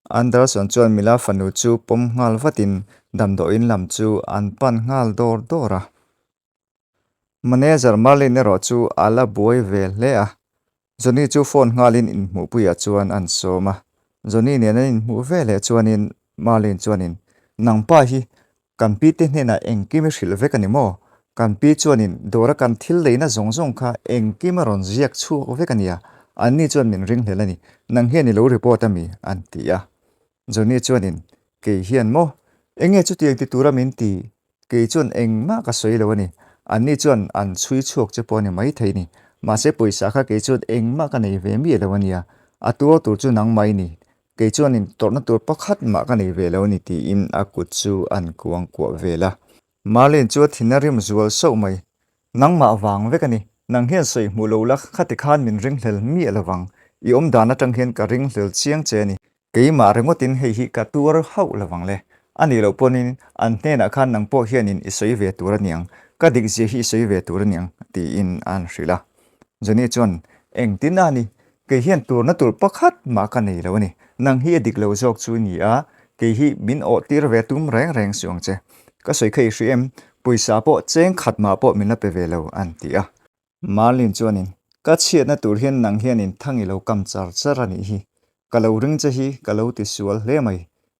Anderson chuan Mila fanu chu pawm nghal vatin damdawiin lam chu an pan nghal dawr dawr a. Manager Marlene erawh chu a la buai ve hle a, Johnny chu phone nghalin inhmuhpuiah chuan an sawm a. Johnny nen an inhmuh ve leh chuanin Marlene chuanin, Nang pa hi kan pi te hnenah engkim i hrilh vek a ni maw? Kan pi chuanin dawra kan thil leina zawng zawng kha engkim a rawn ziak chhuak vek a nia, anni chuan min ringhlel a ni, nang hian i lo report a mi? an ti a. Johnny chuanin, Kei hian maw? Enge chutiang ti tura min ti? Kei chuan engmah ka sawi lo a ni. Anni chuan an chhui chhuak che pawh a ni maithei ni. Mahse pawisa kha kei chuan engmah ka nei ve miah lo a nia. A tuar tur chu nangmah i ni. Kei chuanin tawrhna tur pakhat mah ka nei ve lo a ni tiin a kut chu an kuang kuah vel a. Marlene chu a thin a rim zual sauh mai. Nangmah vang vek a ni. Nang hian sawi hmuh lo la khati khan min ringhlel miah lo vang. I awmdan atang hian ka ringhlel chiang che a ni. Keimah ringawtin hei hi ka tuar hauh lo vang le. A nih loh pawhin an hnenah khan nang pawh hianin i sawi ve tur a niang, ka dik zia hi i sawi ve tur a niang, tiin a han hrilh a. Johnny chuan, Engtin a ni? Kei hian turna tur pakhat mah ka nei lo a ni. Nang hi a dik lo zawk chu i ni a, kei hi min awh tir ve tum reng reng suh ang che. Ka sawi kha i hria em? Pawisa pawh cheng khat mah pawh min la pe ve lo, an ti a. Marlin chuanin, Ka chhiatna tur hian nang hianin thang i lo kam char char a nih hi. Ka lo ring che hi ka lo ti sual hle mai.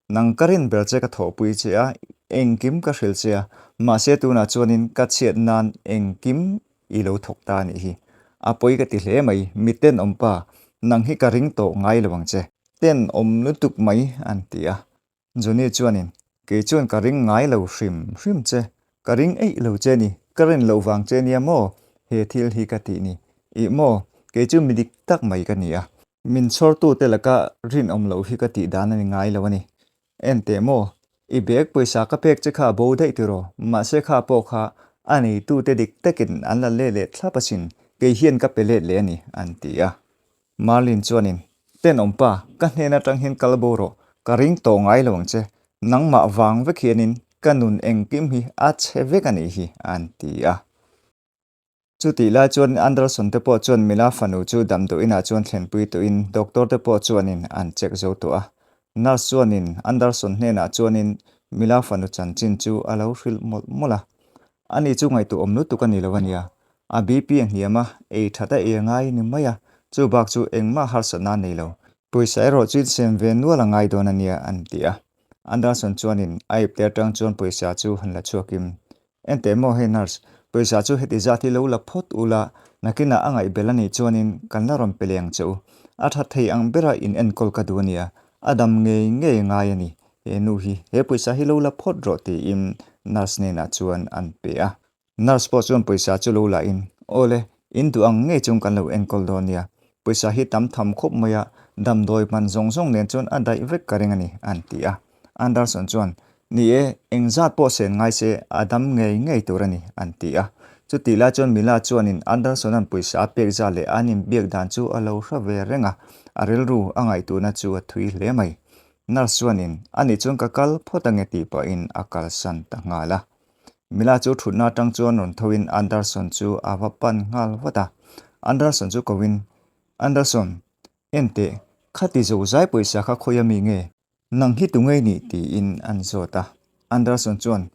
Nang ka rin ber che ka thawhpui che a, engkim ka hrilh che a, mahse tunah chuanin ka chhiat nan engkim i lo thawk ta a nih hi. A pawi ka ti hle mai, mi tenawm pa, nang hi ka ring tawh ngai lo ang che. Tenawm lutuk mai an ti a. Johnny chuanin, Kei chuan ka ring ngai lo hrim hrim che, ka ring eih lo che ni, ka rin loh vang che nia maw he thil hi ka tih ni? Ih maw, kei chu mi dik tak mai ka ni a. Min chhawrtute laka rinawm loh hi ka tih dan a ni ngai lo a ni. En teh maw, i bag pawisa ka pek che kha a bo daih tiraw, mahse kha pawh kha a neitute dik takin an la let leh thlap asin, kei hian ka pe let leh a ni, an ti a. Marlin chuanin, Tenawm pa, ka hnen atang hian kal bo rawh, ka ring tawh ngai lo ang che, nangmah vang vek hianin ka nun engkim hi a chhe vek a nih hi, an ti a. Chutih lai chuan Anderson te pawh chuan Mila fanu chu damdawi inah chuan thlenpui tawhin doctor te pawh chuanin an check zo tawh a. Nurse chuanin Anderson hnenah chuanin Mila fanu chanchin chu a lo hrilh mawlh mawlh a. Ani chu ngaihtuahawm lutuk a ni lo a nia. A BP a hniam a, ei that a ei a ngai ni mai a, chu bak chu engmah harsatna a nei lo. Pawisa erawh chu insem ve nual a ngai dawn a nia an ti a. Anderson chuanin a ipte atang chuan pawisa chu han la chhuakin, Enteh maw hei nurse, pawisa chu heti zat hi lo la phawt ula, nakinah a ngaihbel a nih chuanin kan la rawn pe leh ang che u. A tha thei ang bera in enkawl ka duh a nia, a dam ngei ngei ngai a ni. He nu hi he pawisa hi lo la phawt rawh tiin nurse hnenah chuan an pe a. Nurse pawh chuan pawisa chu lo la in, Aw le, in duh ang ngei chung kan lo enkawl dawn nia. Pawisa hi tam tham khawp mai a, damdawi hman zawng zawng nen chuan a daih vek ka ring a ni, an ti a. Anderson chuan, Ni e, engzat pawh sen ngai se a dam ngei ngei tur a ni, an ti a. Chutih lai chuan Mila chuanin Anderson-a'n pawisa a pek zat leh an inbiak dan chu a lo hra ve reng a, a rilru a ngaihtuahna chu a thui hle mai. Nurse chuanin, Ani chuan ka kal phawt ange tih pahin a kalsan ta nghal a. Mila chu thutna atang chuan rawn thoin Anderson chu a va pan nghal vat a. Anderson chu koin, Anderson, enteh, khati zozai pawisa kha khawi ami nge? Nang hi tu ngei nih? tiin an zawt a. Anderson chuan,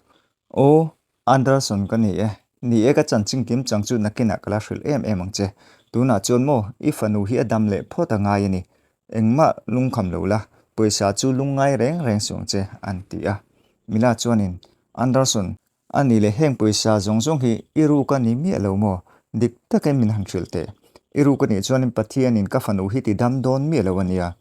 Aw, Anderson ka ni e. Ni e, ka chanchin kim chang chu nakinah ka la hrilh em em ang che. Tunah chuan maw, i fanu hi a dam leh phawt a ngai a ni. Engmah lungkham lo la, pawisa chu lungngai reng reng suh ang che, an ti a. Mila chuanin, Anderson, a ni leh heng pawisa zawng zawng hi i ruk a ni miah lo maw? Dik takin min han hrilh teh. I ruk a nih chuanin Pathianin ka fanu hi ti dam dawn miah lo a nia.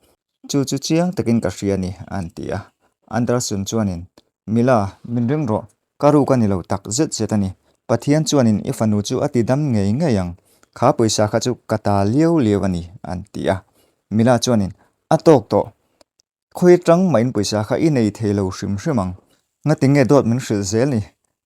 Chu chu chiang takin ka hria a ni, an ti a. Anderson chuanin, Mila, min ring rawh. Ka ruk a ni lo tak zet zet a ni. Pathian chuanin i fanu chu a ti dam ngei ngei ang. Kha pawisa kha chu ka ta liau liau a ni, an ti a. Mila chuanin, A tawk tawh. Khawi atang mahin pawisa kha i nei thei lo hrim hrim ang. Ngati nge dawt min hrilh zel ni?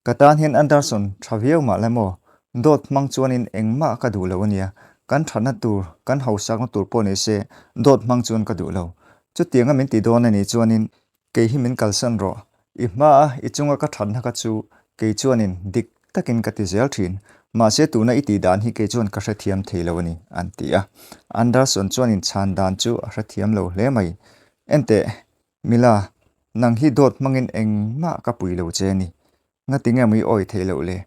Ka tan hian Anderson tha viau mah la maw? Dawt hmang chuanin engmah ka duh lo a nia. Kan thatna tur, kan hausakna tur pawh ni se, dawt hmang chuan ka duh lo. Chutianga min ti dawn a nih chuanin kei hi min kalsan rawh. I hmaa i chunga ka thatna kha chu kei chuanin dik takin ka ti zel thin. Mahse tuna i tih dan hi kei chuan ka hrethiam thei lo a ni, an ti a. Anderson chuanin chhan dan chu a hrethiam lo hle mai. Enteh, Mila, nang hi dawt hmangin engmah ka pui lo che a ni. Ngati nge maw i awi theih loh le?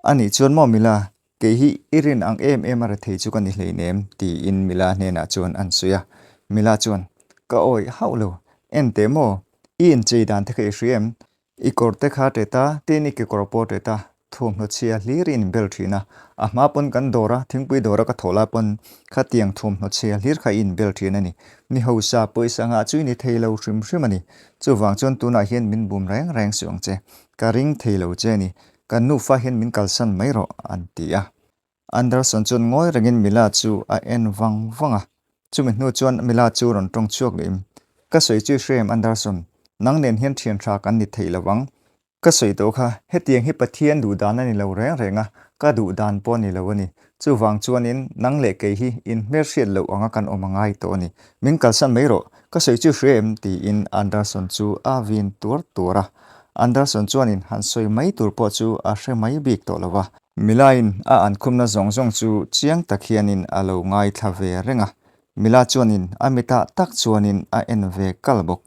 A nih chuan maw Mila, kei hi i rin ang em em a rethei chu ka ni hleinem, tiin Mila hnenah chuan an sawi a. Mila chuan, Ka awi hauh lo. Enteh maw, i inchei dan te kha i hria em? I kawr te kha ṭet a, tin i kekawr pawh ṭet a, thuamhnaw chhia hlir i inbel ṭhin a. A hma pawn kan dawr a, thingpui dawr a ka thawh lai pawn khatiang thuamhnaw chhia hlir kha i inbel ṭhin a ni. Ni hausa pawisa ngah chu i ni thei lo hrim hrim a ni. Chuvang chuan tunah hian min bum reng reng suh ang che. Ka ring thei lo che a ni. Kan nufa hian min kalsan mai rawh, an ti a. Anderson chuan ngawi rengin Mila chu a en vang vang a. Chumi hnu chuan Mila chu rawn tawng chhuak leh in, Ka sawi chu i hre em Anderson, nang nen hian thian tha kan ni thei lo ang. Ka sawi tawh kha, hetiang hi Pathian duh dan a ni lo reng reng a, ka duh dan pawh a ni lo a ni. Chuvang chuanin nang leh kei hi inhmelhriat loh anga kan awm a ngai tawh a ni. Min kalsan mai rawh, ka sawi chu i hre em? tiin Anderson chu a vin tuar tuar a. Anderson chuanin han sawi mai tur pawh chu a hre mai bik tawh lo va. Milain a ankhumna zawng zawng chu chiang tak hianin a lo ngaithla ve reng a. Mila chuanin a mitah tak chuanin a en ve kal bawk.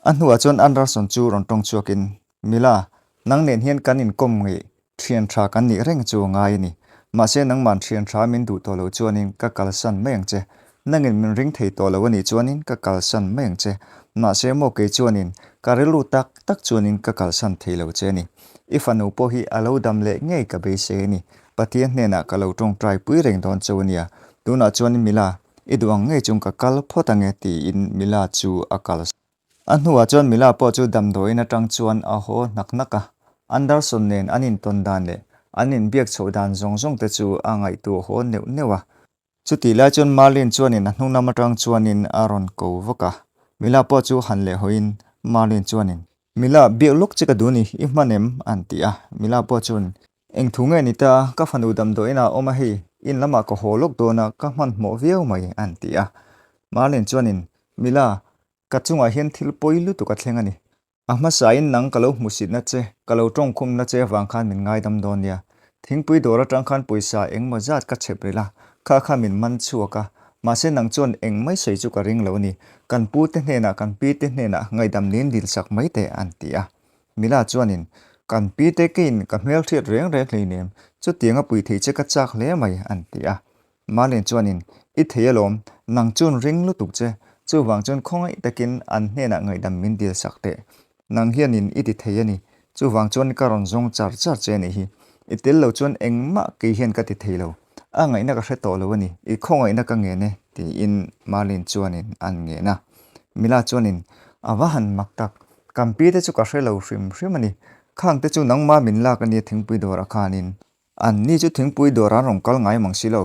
A hnuah chuan Anderson chu rawn tawng chhuakin, Mila, nang nen hian kan inkawm ngeih thian tha kan nih reng chu a ngai a ni. Mahse nangman thian tha min duh tawh lo chuanin ka kalsan mai ang che. Nangin min ring thei tawh lo a nih chuanin ka kalsan mai ang che. Mahse maw kei chuanin ka rilru tak tak chuanin ka kalsan thei lo che a ni. I fanu pawh hi a lo dam leh ngei ka beisei a ni. Pathian hnenah ka lo tawngtai pui reng dawn chauh a nia. Tunah chuan Mila, i duh ang ngei chung ka kal phawt ang e tiin Mila chu a kal. A hnuah chuan Mila pawh chu damdawiin atang chuan a haw hnak hnak a. Anderson nen an intawn dan leh an inbiak chhoh dan zawng zawng te chu a ngaihtuah haw neuh neuh a. Chutih lai chuan Marlene chuanin a hnung lam atang chuanin a rawn ko vak a. Mila pawh chu han leh hawiin Marlene chuanin, Mila, biak lawk che ka duh ni, i hman em? an ti a. Mila pawh chuan, Eng thu nge ni ta, ka fanu damdawiin ah a awm a hei, in lamah ka haw lawk dawn a, ka hmanhmawh viau mai, an ti a. Marlene chuanin, Mila, ka chungah hian thil pawi lutuk a thleng a ni. A hmasain nang ka lo hmuhsitna che, ka lo tawngkhumna che avang khan min ngaidam dawn nia. Thingpui dawr atang khan pawisa engmaw zat ka chhep rilh a, kha kha min man chhuak a. Mahse nang chuan eng mai sawi chu ka ring lo a ni. Kan pu te hnenah, kan pi te hnenah ngaihdam nin dil sak mai teh an ti a. Mila chuanin, Kan pi te keiin ka hmelhriat reng reng hleinem, chutiang a pui thei che ka chak hle mai an ti a. Marlene chuanin, I thei alawm, nang chuan ring lutuk che, chuvang chuan khawngaih takin an hnenah ngaihdam min dil sak teh. Nang hianin i ti thei a ni, chuvang chuan ka rawn zawng char char che a nih hi. I tel lo chuan engmah kei hian ka ti thei lo, a ngaihna ka hre tawh lo a ni, i khawngaihna ka ngen e, tiin Marlene chuanin an ngen a. Mila chuanin, A va han mak tak, kan pi te chu ka hre lo hrim hrim a ni, khang te chu nangma min lak a nia thingpui dawrah khanin. An ni chu thingpui dawr an rawn kal ngai mang si lo.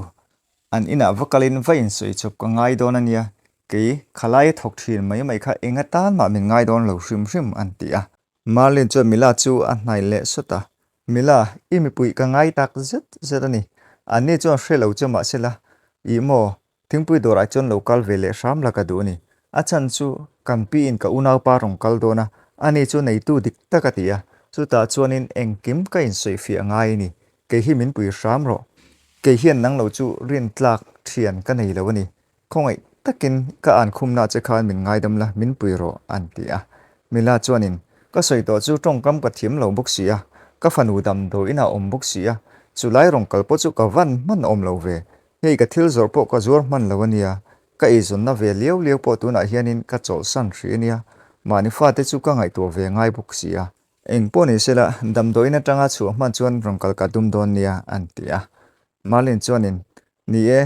An inah va kalin va insawi chawp ka ngai dawn a nia, kei khalaia thawk thin mai mai kha eng atan mah min ngai dawn lo hrim hrim an ti a. Marlene chuan Mila chu a hnaih leh sawt a, Mila, i mipui ka ngai tak zet zet a ni. An ni chuan hre lo che mahsela, ih maw, Thingpui dawrah chuan lo kal ve leh hram la ka duh a ni. A chhan chu kan piin ka unaupa rawn kal dawn a, ani chu neitu dik tak a ti a. Chutah chuanin engkim ka insawifiah ngai a ni. Kei hi min pui hram rawh. Kei hian nang lo chu rintlak thian ka nei lo a ni. Khawngaih takin ka ankhumna che khan min ngaidam la, min pui rawh an ti a. Mila chuanin, Ka sawi tawh chu tawngkam ka thiam lo bawk si a, ka fanu damdawiin a awm bawk si a, chulai rawn kal pawh chu ka van hman awm lo ve. Hei ka thil zawrh pawh ka zuar hman lo a nia, ka eizawnna ve liau liau pawh tunah hianin ka chawlhsan hrih a nia, mahni fate chu ka ngaihtuah ve ngai bawk si a. Eng pawh ni sela, damdawiin atanga chhuah hman chuan rawn kal ka tum dawn nia, an ti a. Marlene chuanin, Ni e,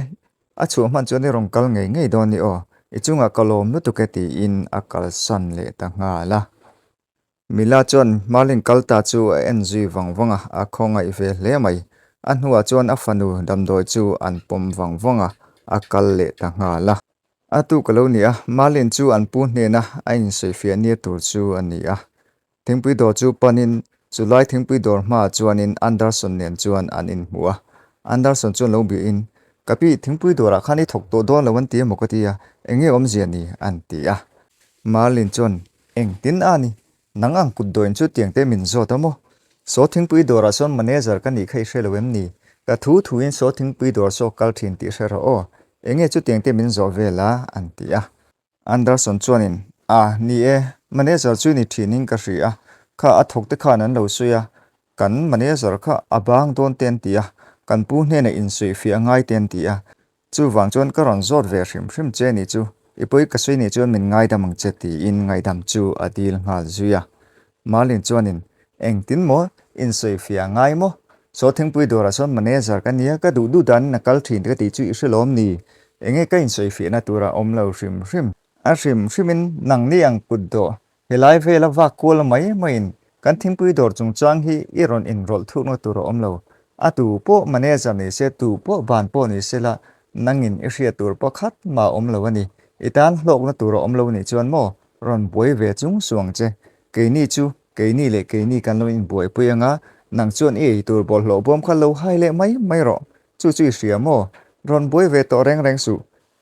a chhuah hman chuan i rawn kal ngei ngei dawn ni aw, i chungah ka lawm lutuk e tiin a kalsan leh ta nghal a. Mila chuan Marlin kal ta chu a en zui vang vang a, a khawngaih ve hle mai. A hnuah chuan a fanu damdawi chu an pawm vang vang a, a kal leh ta nghal a. A tuk a lo ni a, Marlin chu an pu hnena a insawifiah nia tur chu a ni a. Thingpui dawr chu panin chulai thingpui dawr hmaah chuanin Anderson nen chuan an inhmu a. Anderson chuan lo biahin, Ka pi, thingpui dawrah khan i thawk tawh dawn lo an ti emaw ka ti a, eng nge awmzia ni? an ti a. Marlin chuan, Engtin a ni? Nang ang kut dawiin chu tiang te min zawt a maw? Saw thingpui dawrah sawn manager ka nih kha i hre lo em ni? Ka thu thuin saw thingpui dawr saw kal thin tih hre rawh aw. Enge chu tiang te min zawh vel a? an ti a. Anderson chuanin, A, ni e, manager chu ni thinin ka hria a, kha a thawk te khan an lo sawi a, kan manager kha a bang dawn te an ti a, kan pu hnenah insawifiah a ngai te an ti a, Chuvang chuan ka rawn zawt ve hrim hrim che ni chu, i pawi ka sawi nih chuan min ngaidam ang che tiin ngaihdam chu a dil nghal zui a. Marlin chuanin, Engtin maw? Insawifiah ngai maw? Saw thingpui dawrah sawn manager ka nia, ka duh duh danin a kal thin ka tih chu i hre lawm ni? Enge ka insawifiahna tura awm lo hrim hrim? A hrim hrimin nangni ang kut dawh Helai vela vak kual mai maiin kan thingpui dawr chungchang hi i rawn inrawlh thukna tur a awm lo. A tu pawh manager ni se, tu pawh ban pawh ni se la, nangin i hriat tur pakhat mah a awm lo a ni. I tan hlawkna tur a awm lo nih chuan maw rawn buai ve chung suh ang che. Keini chu keini leh keini kan lo inbuaipui anga, nang chuan i ei tur bawlhhlawh bawm kha lo hai leh mai mai rawh. Chu chu i hria maw? Rawn buai ve tawh reng reng suh.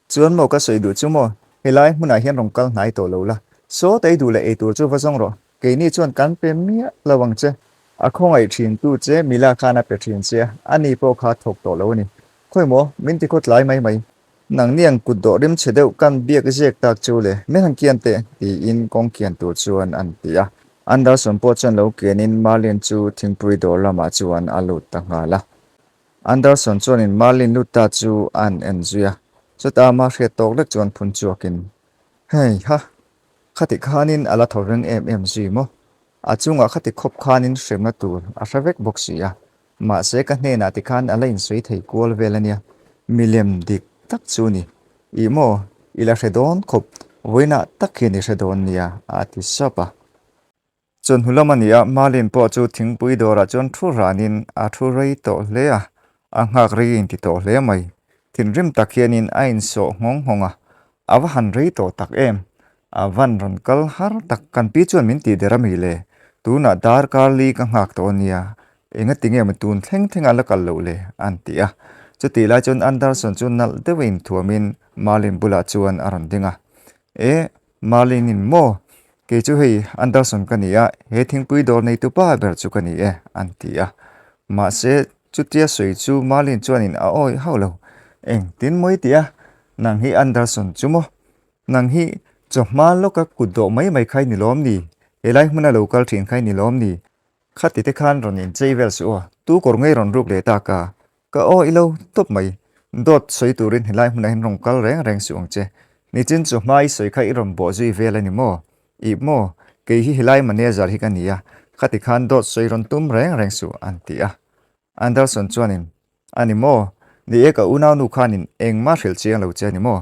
Chuan maw ka sawi duh chu maw, helai hmunah hian rawn kal hnai tawh lo la, saw tei duh leh ei tur chu va zawng rawh, keini chuan kan pe miah lo ang che. A khawngaih thin tu che Mila khan a pe thin che a, ani pawh kha thawk tawh lo a ni. Khawi maw, min ti khaw tlai mai mai. Nangni ang kut dawh rim chhe deuh kan biak ziak tak chu le, min han kian teh, tiin kawng kian tur chuan an ti a. Anderson pawh chuan lo kianin Marlin chu thingpui dawr lamah chuan a lut ta nghal a. Anderson chuanin Marlin lut ta chu a han en zui a, chutah ama hriat tawk lek chuan phun chhuakin, Hei ha, khati khanin a la thaw reng em em zui maw? A chungah khati khawp khanin hremna tur a hre vek bawk si a, Mahse ka hnenah tikhan a la insawi thei kual vel a nia, milem dik tak chu ni. Ih maw, i la hre dawn khawp, vawiinah tak hian i hre dawn nia, a ti sap a. Chawhnu lam a ni a, Malin pawh chu thingpui dawrah chuan thu ranin a thu rei tawh hle a, a nghak rei a inti tawh hle mai. Thinrim tak hianin a insawh nghawng nghawng a, a va han rei tawh tak em? A van rawn kal har tak, kan pi chuan min tih der a mi le? Tunah darkar li ka nghak tawh a nia, Engati nge maw tun thleng thleng a la kal loh le? an ti a. Chutih lai chuan Anderson chu nalh deuh a inthuamin Marlin bulah chuan a rawn ding a. E, Marlin in maw? Kei chu hei Anderson ka ni a, he thingpui dawr neitu pa ber chu ka ni e, an ti a. Mahse, chutia sawi chu Marlin chuanin a awih hauh lo. Engtin maw i ti a? Nang hi Anderson chu maw? Nang hi chawhma lawka kut dawh mai mai kha i ni lawm ni? Helai hmuna lo kal thin kha i ni lawm ni? Khati te khan rawn inchei vel suh aw, tu kawr ngei rawn ruk leh tak a, ka aw i lo tawp mai. Dawt sawi turin helai hmunah hian rawn kal reng reng suh ang che. Nichin chu hma i sawi kha i rawn bawh zui vel a ni maw? Ih maw, kei hi helai manager hi ka ni a, khati khan dawt sawi rawn tum reng reng suh an ti a. Anderson chuanin, A ni maw? Ni e ka unaunu khanin engmah hrilh chiang lo che a ni maw?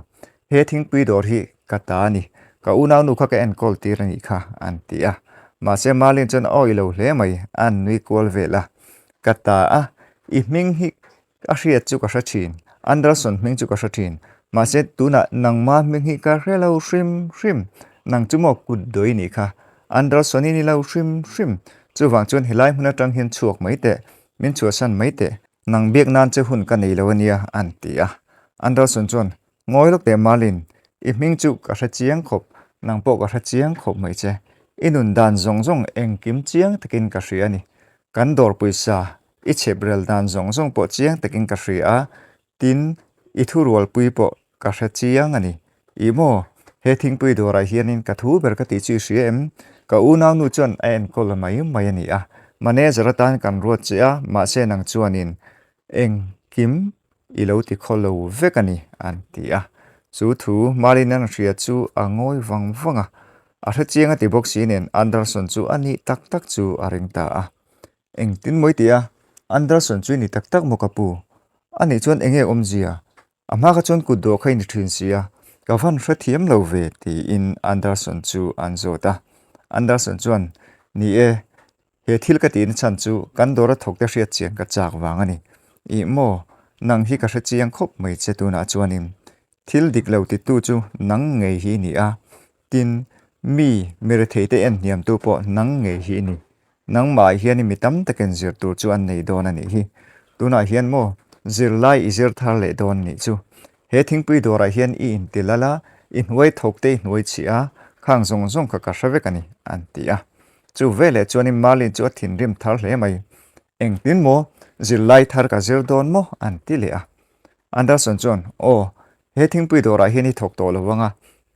He thingpui dawr hi ka ta a ni, ka unaunu kha ka enkawl tir a nih kha, an ti a. Mahse Marlene chuan a awih lo hle mai, a nui kual vel a. Ka ta a, i hming hi a hriat chu ka hre thin, Anderson hming chu ka hre thin, mahse tunah nangma hming hi ka hre lo hrim hrim, nang chu maw kut dawi nih kha, Anderson i ni lo hrim hrim, chuvang chuan helai hmun atang hian chhuak mai teh, min chhuahsan mai teh, nang biak nan che hun ka nei lo ania, an ti a. Anderson chuan, Ngawi lawk teh Marlin, i hming chu ka hre chiang khawp, nang pawh ka hre chiang khawp mai che. I nun dan zawng zawng engkim chiang takin ka hria a ni. Kan dawr pawisa i chhep rel dan zawng zawng pawh chiang takin ka hria a, Tin, i thurualpui pawh ka hre chiang a ni. Ih maw, he thingpui dawrah hianin ka thu ber ka tih chu i hria em? Ka unaunu chuan a enkawl mai mai a ni a. Manager atan kan ruat che a, mahse nang chuanin engkim i lo ti khaw lo vek a ni, an ti a. Chu thu Marlin an hria chu a ngawi vang vang a. A hre chiang a ti bawk si nen Anderson chu a nih tak tak chu a ring ta a. Engtin maw i ti a? Anderson chu i ni tak tak maw ka pu? A nih chuan enge awmzia? A hma kha chuan kut dawh kha i ni thin si a, ka van hrethiam lo ve tiin Anderson chu an zawt a. Anderson chuan, Ni e, he thil ka tihna chhan chu kan dawra thawkte hriat chian ka chak vang a ni. Ih maw, nang hi ka hrechiang khawp mai che tunah chuanin thil dik lo titu chu nang ngei hi i ni a, tin, mi miretheite en hniamtu pawh nang ngei hi i ni. Nangmah hian mi tam takin zir tur chu an nei dawn a nih hi. Tunah hian maw zirlai i zir thar leh dawn nih chu. He thingpui dawrah hian i inti lal a, i hnuai thawk te i hnuai chhih a, khang zawng zawng kha ka hre vek a ni, an ti a. Chu veleh chuanin Marlin chu a thinrim thar hle mai. Engtin maw zirlai thar ka zir dawn maw? an ti leh a. Anderson chuan, Aw, he thingpui dawrah hian i thawk tawh lo ang a,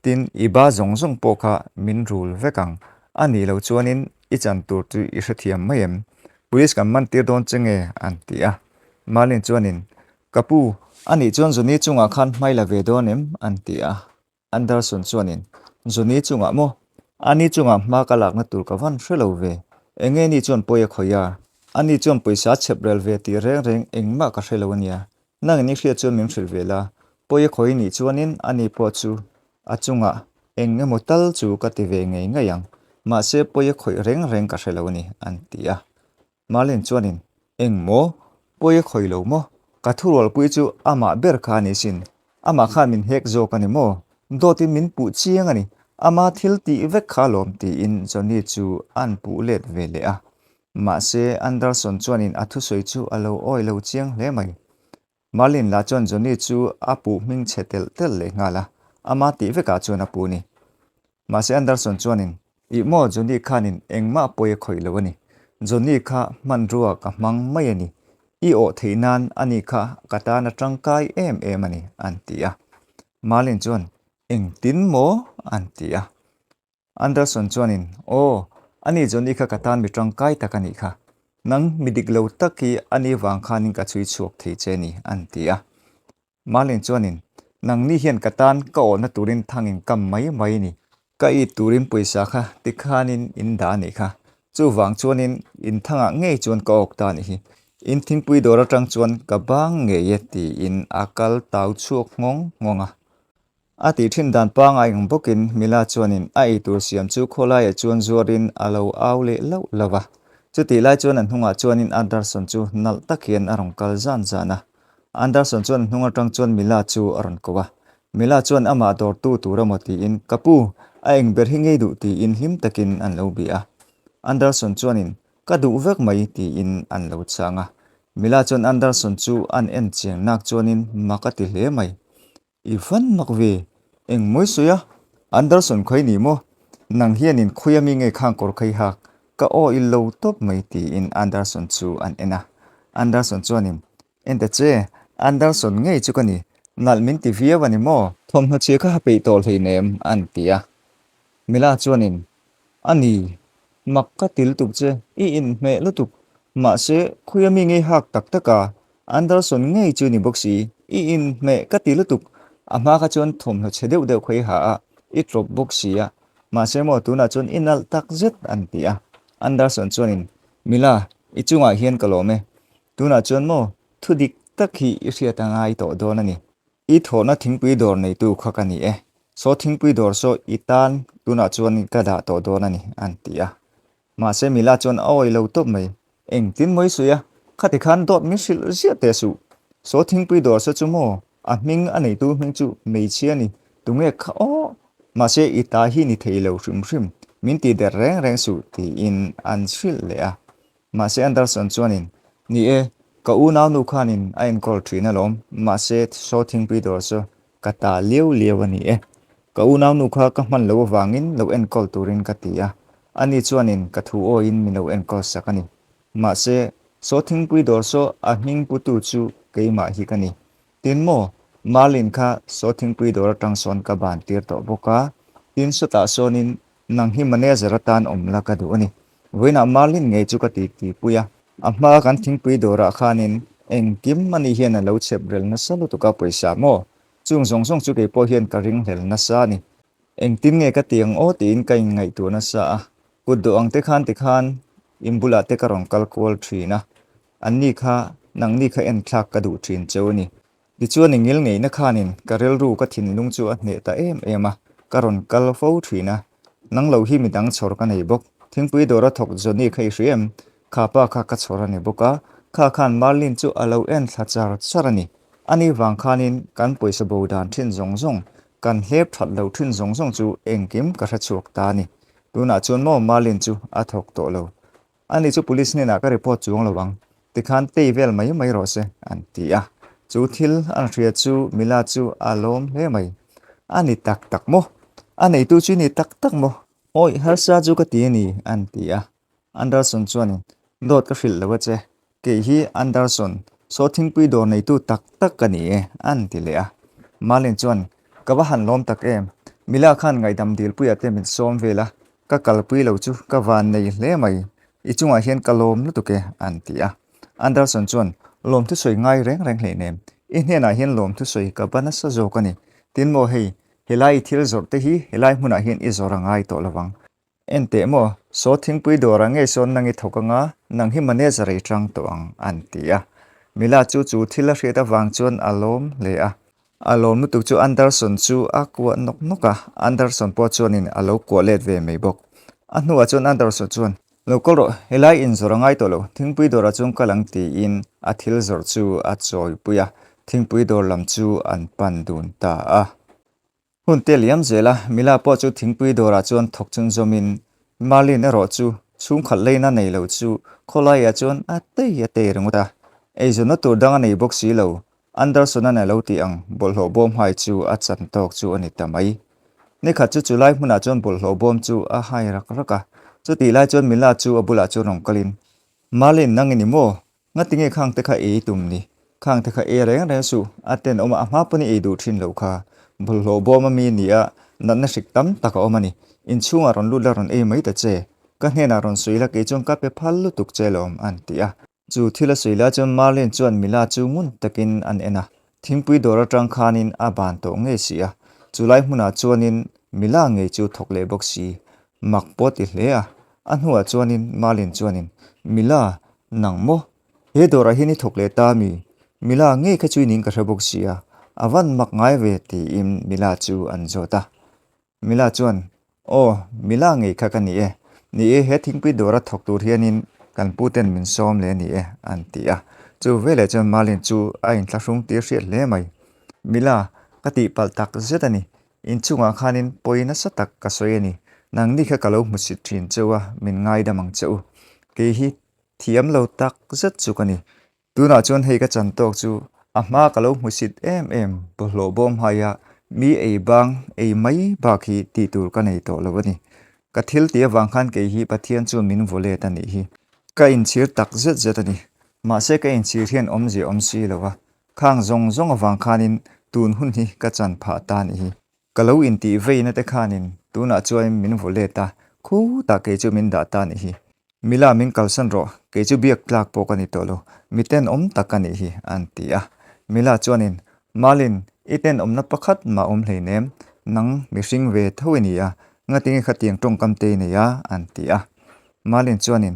tin, i ba zawng zawng pawh kha min rul vek ang. A nih loh chuanin i chan tur chu i hrethiam mai em? Police kan man tir dawn che nge? an ti a. Marlin chuanin, Ka pu, a nih chuan Johnny chungah khan hmai la ve dawn em? an ti a. Anderson chuanin, Johnny chungah maw? Ani chungah hma ka lakna tur ka van hre lo ve. Enge ni chuan pawi a khawih a? Ani chuan pawisa a chhep rel ve tih reng reng engmah ka hre lo ania. Nangin i hriat chuan min hrilh ve la. Pawi a khawih nih chuanin ani pawh chu a chungah eng emaw tal chu ka ti ve ngei ngei ang. Mahse pawi a khawih reng reng ka hre lo a ni, an ti a. Marlene chuanin, Eng maw? Pawi a khawih lo maw? Ka thurualpui chu amah ber kha a ni sin. Amah khan min hek zawk a ni maw? Dawtin min puh chiang a ni. Ama thil tih vek kha alawm tiin Johnny chu a'n puh let ve leh a. Mahse, Anderson chuanin a thusawi chu a lo awi lo chiang hle mai. Marlene lah chuan Johnny chu a puh hming chhe telh telh leh nghal a, ama tih vekah chuan a puh a ni. Mahse Anderson chuanin, Ih maw, Johnny khanin engmah pawi a khawih lo a ni. Johnny kha hmanrua ka hmang mai a ni. I awh theih nan ani kha ka tan a tangkai em em a ni, an ti a. Marlin chuan, Engtin maw? an ti a. Anderson chuanin, Aw, ani Johnny kha ka tan mi tangkai tak a nih kha. Nang mi dik lo tak hi ani vang khanin ka chhui chhuak thei che ni, an ti a. Marlin chuanin, Nangni hian ka tan ka awhna turin thangin kam mai mai ni. Ka it turin pawisa kha tikhanin in dah a nih kha. Chuvang chuanin in thangah ngei chuan ka awk ta a nih hi. In thingpui dawr atang chuan ka bang ngei e tiin a kal tau chhuak nghawng nghawng a. A tih thin dan pangai ang bawkin Mila chuanin a eitur siam chu khawlaiah chuan zuarin a lo au leh lauh lauh a. Chutih lai chuan a hnungah chuanin Anderson chu nalh tak hian a rawn kal zan zan a. Anderson chuan a hnung atang chuan Mila chu a rawn ko a. Mila chuan amah dawrtu tur emaw tiin, Ka pu, a eng ber hi ngei duh tiin hlim takin an lo bia a. Anderson chuanin, Ka duh vek mai tiin an lo chhang a. Mila chuan Anderson chu an en chiang nak chuanin mak a ti hle mai. I van mak ve, eng mawi sawi a, Anderson khawi ni maw? Nang hianin khawi ami nge khang kawr khai hak, ka aw i lo tawp mai tiin Anderson chu an en a. Anderson chuanin, En ta che, Anderson ngei chu ka ni, nalh min ti viau a ni maw? Thawmhnaw chhia kha ha peih tawh hleinem an ti a. Mila chuanin, A ni, mak ka ti lutuk che, i inhmeh lutuk. Mahse, khawi ami ngei hak tak tak a, Anderson ngei chu ni bawk si, i inhmeh ka ti lutuk. A hma kha chuan thawmhnaw chhe deuh deuh kha i ha a, i tlawp bawk si a. Mahse maw, tunah chuan i nalh tak zet an ti a. Anderson chuanin, Mila, i chungah hian ka lawm e. Tunah chuan maw, thu dik tak hi i hriat a ngai tawh dawn a ni. I thawhna thingpui dawr neitu kha ka ni e. Saw thingpui dawr saw i tan tunah chuan ka dah tawh dawn a ni, an ti a. Mahse Mila chuan a awih lo tawp mai. Engtin mawi suih a, khati khan dawt min hrilh ziah teh suh. Saw thingpui dawr saw chu maw, a hming a neitu hming chu hmeichhia a ni, tunge kha aw? Mahse i ta hi ni thei lo hrim hrim, min ti der reng reng suh, tiin an hrilh leh a. Mahse Anderson chuanin, Ni e, ka unaunu khanin a enkawl thin alawm, mahse saw thingpui dawr chu ka ta liau liau a ni e. Ka unaunu kha ka hman loh avangin lo enkawl turin ka ti a, ani chuanin ka thu awiin min lo enkawl sak a ni. Mahse, saw thingpui dawr saw a hming putu chu keimah hi ka ni. Tin maw, Marlin kha saw thingpui dawr atang sawn ka ban tir tawh bawk a, tin sawtah sawnin Nang hi manager atan awm la ka duh a ni. Vawiinah Marlin ngei chu ka ti ti pui a. A hma kan thingpui dawrah khanin engkim ani hian a lo chhep rel nasa lutuk a pawisa maw? Chung zawng zawng chu keipawh hian ka ringhlel nasa a ni. Engtin nge ka ti ang aw tiin ka inngaihtuah nasa a. Kut dawh ang te khan tikhan in bulah te ka rawn kal kual thin a. Anni kha nangni kha enthlak ka duh thin cheu a ni. Tichuan i ngil ngeihna khanin ka rilru ka thinlung chu a hneh ta em em a, ka rawn kal fo thin a. Nang lo hi midang chhawr ka nei bawk. Thingpui dawra thawk Johnny kha i hria em? Kha pa kha ka chhawr a ni bawk a, kha khan Marlene chu a lo en thla char char a ni. Ani vang khanin kan pawisa bo dan thin zawng zawng, kan hlep that lo thin zawng zawng chu engkim ka hre chhuak ta a ni. Tunah chuan maw Marlene chu a thawk tawh lo. Ani chu police hnenah ka report chuang lo ang, tikhan tei vel mai mai rawh se, an ti a. Chu thil an hria chu Mila chu a lawm hle mai. A ni tak tak maw? A neitu chu i ni tak tak maw? Awih harsa chu ka ti a ni, an ti a. Anderson chuanin, Dawt ka hrilh lo a che. Kei hi Anderson, saw thingpui dawr neitu tak tak ka ni e, an ti leh a. Marlin chuan, Ka va han lawm tak em? Mila khan ngaihdam dilpuiah te min sawm vel a, Ka kalpui lo chu ka van nei hle mai, i chungah hian ka lawm lutuk e, an ti a. Anderson chuan, Lawm thusawi ngai reng reng hleinem, i hnenah hian lawm thusawi ka ba nasa zawk a ni. Tin maw hei, helai i thil zawrh te hi helai hmunah hian i zawrh a ngai tawh lovang. En teh maw, saw thingpui dawrah ngei sawn nang i thawk anga, nang hi manager i tang tawh ang, an ti a. Mila chu chu thil a hriat avang chuan a lawm hle a. A lawm lutuk chu Anderson chu a kuah nawk nawk a, Anderson pawh chuanin a lo kuah let ve mai bawk. A hnuah chuan Anderson chuan, Lo kal rawh, helai inzawrh a ngai tawh lo, thingpui dawrah chuan kal ang tiin a thil zawrh chu a chawipui a, thingpui dawr lam chu an pan dun ta a. Hun te liam zel a, Mila pawh chu thingpui dawrah chuan thawk chun zawmin Marlene erawh chu chhungkhat leina nei lo chu khawlaiah chuan a tei a tei ringawt a, eizawnna tur dang a nei bawk si lo, Anderson-a'n a lo tih ang bawlhhlawh bawm hai chu a chan tawk chu a ni ta mai. Nikhat chu chulai hmunah chuan bawlhhlawh bawm chu a hai rak rak a. Chutih lai chuan Mila chu a bulah chuan rawn kalin, Marlene, nang i ni maw? Ngatinge khang te kha ei tum ni? Khang te kha ei reng reng suh, a tenawm a, a hma pawn i ei duh thin lo kha. Bawlhhlawh bawm a mi a ni a, natna hrik tam tak a awm a ni. Inchhungah rawn lut la rawn ei mai ta che. Ka hnenah rawn sawi la kei chuan ka pe phal lutuk che lawm, an ti a. Chu thil a sawi lai chuan Marlene chuan Mila chu ngun takin an en a, thingpui dawr atang khanin a ban tawh ngei si a. Chu lai hmunah chuanin Mila ngei chu thawk leh bawk si. Mak pawh ti hle a. A hnuah chuanin Marlene chuanin, Mila, nang maw? He dawrah hian i thawk leh ta mi? Mila ngei kha chu i ning ka hre bawk si a, a van mak ngai ve tiin Mila chu an zawt a. Mila chuan, Aw, Mila ngei kha ka ni e. Ni e, he thingpui dawra thawk tur hianin kan pu ten min sawm leh a ni e, an ti a. Chu veleh chuan Marlin chu a inthlahrung tir hriat hle mai. Mila, ka tihpalh tak zet a ni. Inchungah khanin pawi nasa tak ka sawi a ni. Nangni kha ka lo hmusit thin che u a, min ngaidam ang che u. Kei hi thiam lo tak zet chu ka ni. Tunah chuan hei ka chan tawk chu a hma ka lo hmusit em em bawlhhlawh bawm haia mi ei bang ei mai bak hi tih tur ka nei tawh lo a ni. Ka thil tih avang khan kei hi Pathian chuan min vaw let a nih hi. Ka inchhir tak zet zet a ni. Mahse ka inchhir hian awmzia awm si lo a, khang zawng zawng avang khanin tun hun hi ka chan phah ta a nih hi. Ka lo intih veina te khanin tunah chuan min vaw let a, khutah kei chu min dah ta a nih hi. Mila min kalsan rawh, kei chu biak tlak pawh ka ni tawh lo, mi tenawm tak ka nih hi, an ti a. Mila chuanin, Malin, i tenawmna pakhat mah awm hleinem, nang mihring ve tho i ni a, ngatinge khatiang tawngkam te i nei a, an ti a. Malin chuanin,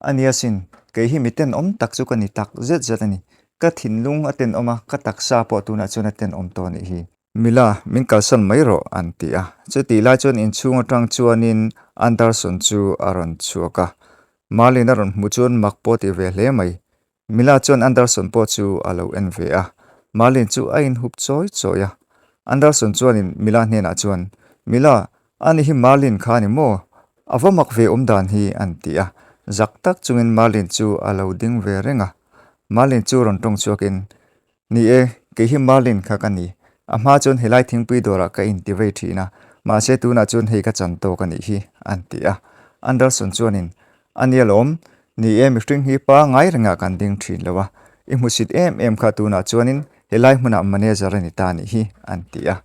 A nia sin, kei hi mi tenawm tak chu ka ni tak zet zet a ni. Ka thinlung a tenawm a, ka taksa pawh tunah chuan a tenawm tawh a nih hi. Mila, min kalsan mai rawh, an ti a. Chutih lai chuan inchhung atang chuanin Anderson chu a rawn chhuak a. Marlin a rawn hmuh chuan mak pawh ti ve hle mai. Mila chuan Anderson pawh chu a lo en ve a. Marlin chu a inhup chawi chawi a. Anderson chuanin Mila hnenah chuan, Mila, ani hi Marlin kha a ni maw? A va mak ve awm dan hi, an ti a. Zak tak chungin Marlin chu a lo ding ve reng a. Marlin chu rawn tawng chhuakin, Ni e, kei hi Marlin kha ka ni. A hma chuan helai thingpui dawrah ka inti vei thin a, mahse tunah chuan hei ka chan tawk a nih hi, an ti a. Anderson chuanin, A nia lawm, ni e mihring hi pa ngai rengah kan ding thin lo a, i hmusit em em kha tunah chuanin helai hmunah manager a ni ta a nih hi, an ti a.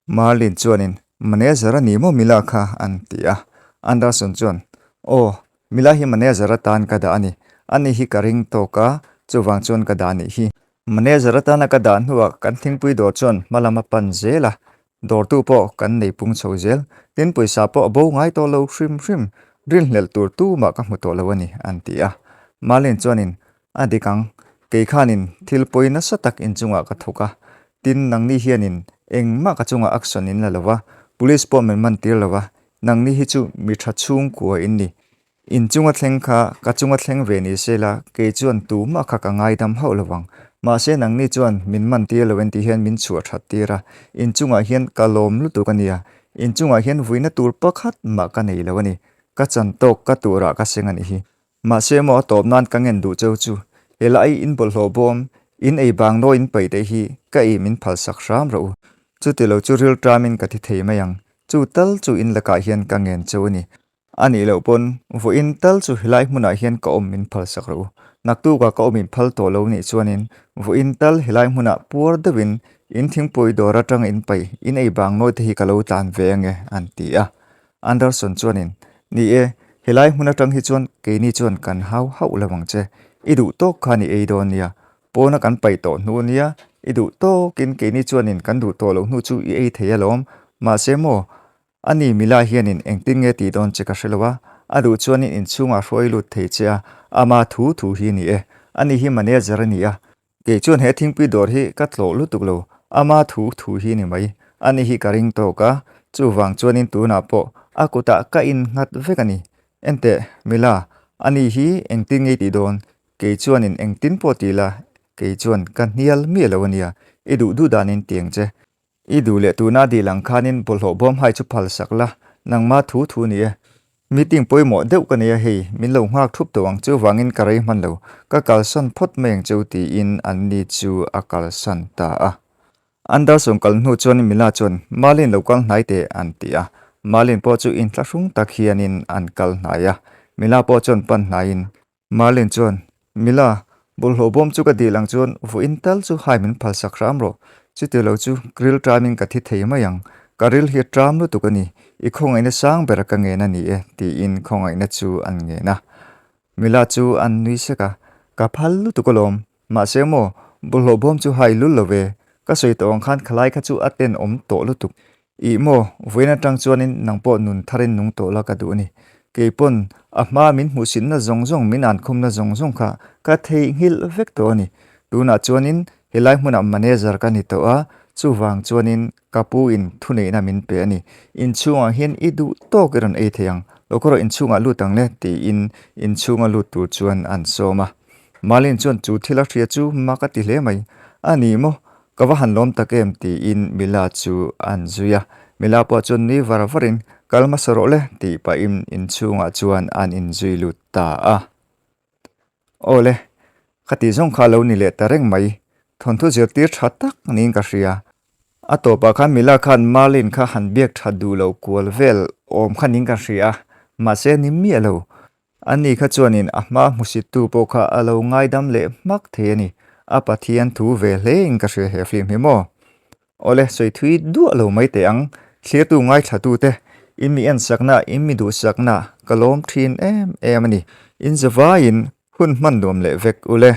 Marlin chuanin, Manager a ni maw Mila kha? an ti a. Anderson chuan, Aw, Mila hi manager atan ka dah a ni. Ani hi ka ring tawk a, chuvang chuan ka dah a nih hi. Manager atana ka dah hnuah kan thingpui dawr chuan hma lam a pan zel a, dawrtu pawh kan nei pung chho zel. Tin, pawisa pawh a bo ngai tawh lo hrim hrim. Rinhlelh tur tumah ka hmu tawh lo a ni, an ti a. Marlin chuanin, A dik ang, kei khanin thil pawi nasa tak inchungah ka thawk a, tin nangni hianin engmah ka chungah action in la lo va, police pawh min man tir lo va, nangni hi chu mi tha chhungkua in ni. Inchunga thleng kha ka chunga thleng ve ni se la, kei chuan tumah kha ka ngaidam hauh lo vang. Mahse nangni chuan min man tir lo en tih hian min chhuah that tir a, inchungah hian ka lawm lutuk a nia, inchungah hian vuina tur pakhat mah ka nei lo a ni, ka chan tawk ka turah ka seng a nih hi. Mahse maw a tawp nan ka ngen duh cheu chu, hela ai in bawlhhlawh bawm, in ei bang nawi in paih te hi ka ei min phal sak hram rawh u. Chuti lo chu ril ṭamin ka thi thei mai ang, chu tal chu in lakah hian ka ngen cheu a ni. A nih loh pawn, vawiin tal chu helai hmunah hian ka awm min phal sak rawh u. Naktukah ka awm in phal tawh lo nih chuanin, vawiin tal helai hmunah puar deuhin in thingpui dawr aṭang in paih, in ei bang nawi te hi ka lo tlan ve ange, an ti a. Anderson chuanin, Ni e, helai hmun atang hi chuan keini chuan kan hau hauh lo ang che. I duh tawk khan i ei dawn nia. Pawna kan paih tawh hnu nia, i duh tawkin keini chuanin kan duh tawh loh hnu chu i ei thei alawm. Mahse maw, ani Mila hianin engtin nge tih dawn che ka hre lo a, a duh chuanin inchhungah hruai lut thei che a, ama thu thu hi ni e. Ani hi manager a ni a, Kei chuan he thingpui dawr hi ka tlawh lutuk lo, ama thu thu hi ni mai. Ani hi ka ring tawk a, chuvang chuanin tunah pawh a kutah ka innghat vek a ni. Enteh, Mila, ani hi engtin nge i tih dawn? Kei chuanin engtin pawh ti la, kei chuan ka hnial miah lo a nia, i duh duh danin ti ang che. I duh leh tuna dil ang khanin bawlhhlawh bawm hai chu phal sak la, nangma thu thu ni e. Meeting pawimawh deuh ka nei a hei, min lo nghak thup tawh ang chuvangin ka rei hman lo, ka kalsan phawt mai ang cheu tiin anni chu a kalsan ta a. Anderson kal hnu chuan Mila chuan Malin lo kal hnai teh an ti a, Malin pawh chu inthlahrung tak hianin an kal hnai a, Mila pawh chuan pan hnaiin Marlin chuan, Mila, bawlhhlawh bawm chu ka dil ang chuan vawiin tal chu hai min phalsak hram rawh. Chuti lo chu ril ṭamin ka thi thei mai ang. Ka ril hi a ṭam lutuk a ni. I khawngaihna sang bera ka ngen a ni e, tiin khawngaihna chu an ngen a. Mila chu an nui sek a, Ka phal lutuk alawm. Mahse maw, bawlhhlawh bawm chu hai lul lo ve. Ka sawi tawh ang khan khalai kha chu a tenawm tawh lutuk. Ih maw, vawiin atang chuanin nang pawh nun tharin nung tawh la ka duh a ni. Kei pawn a hma min hmuhsitna zawng zawng, min ankhumna zawng zawng kha ka theihnghilh vek tawh a ni. Tunah chuanin helai hmunah manager ka ni tawh a, chuvang chuanin ka pu in thuneihna min pe a ni. Inchhungah hian i duh tawk i rawn ei thei ang, lo khaw rawh inchhungah lut ang le tiin inchhunga lut tur chuan an sawm a. Malin chuan chu thil a hria chu mak a ti hle mai. A ni maw? Ka va han lawm tak em? tiin Mila chu an zui a. Mila pawh chuan nui var varin, Kal hmasa rawh le, tih pahin inchhungah chuan an inzui lut ta a. Aw le, ka tih zawng kha a lo ni leh ta reng mai. Thawnthu zirtir tha tak niin ka hria. A tawpah khan Mila khan Marlene kha han biak tha duh lo kual vel awm kha niin ka hria a, mahse ni miah lo. Ani kha chuanin a hma hmusittu pawh kha a lo ngaidam leh hmak thei a ni. A Pathian thu ve hlein ka hria he film hi maw? Awle, sawi thui duah lo mai teh ang. Thlirtu ngaithlatute, in mi ensakna, in mi duhsakna ka lawm thin em em a ni. In zavaiin hun hman nuam leh vek ule.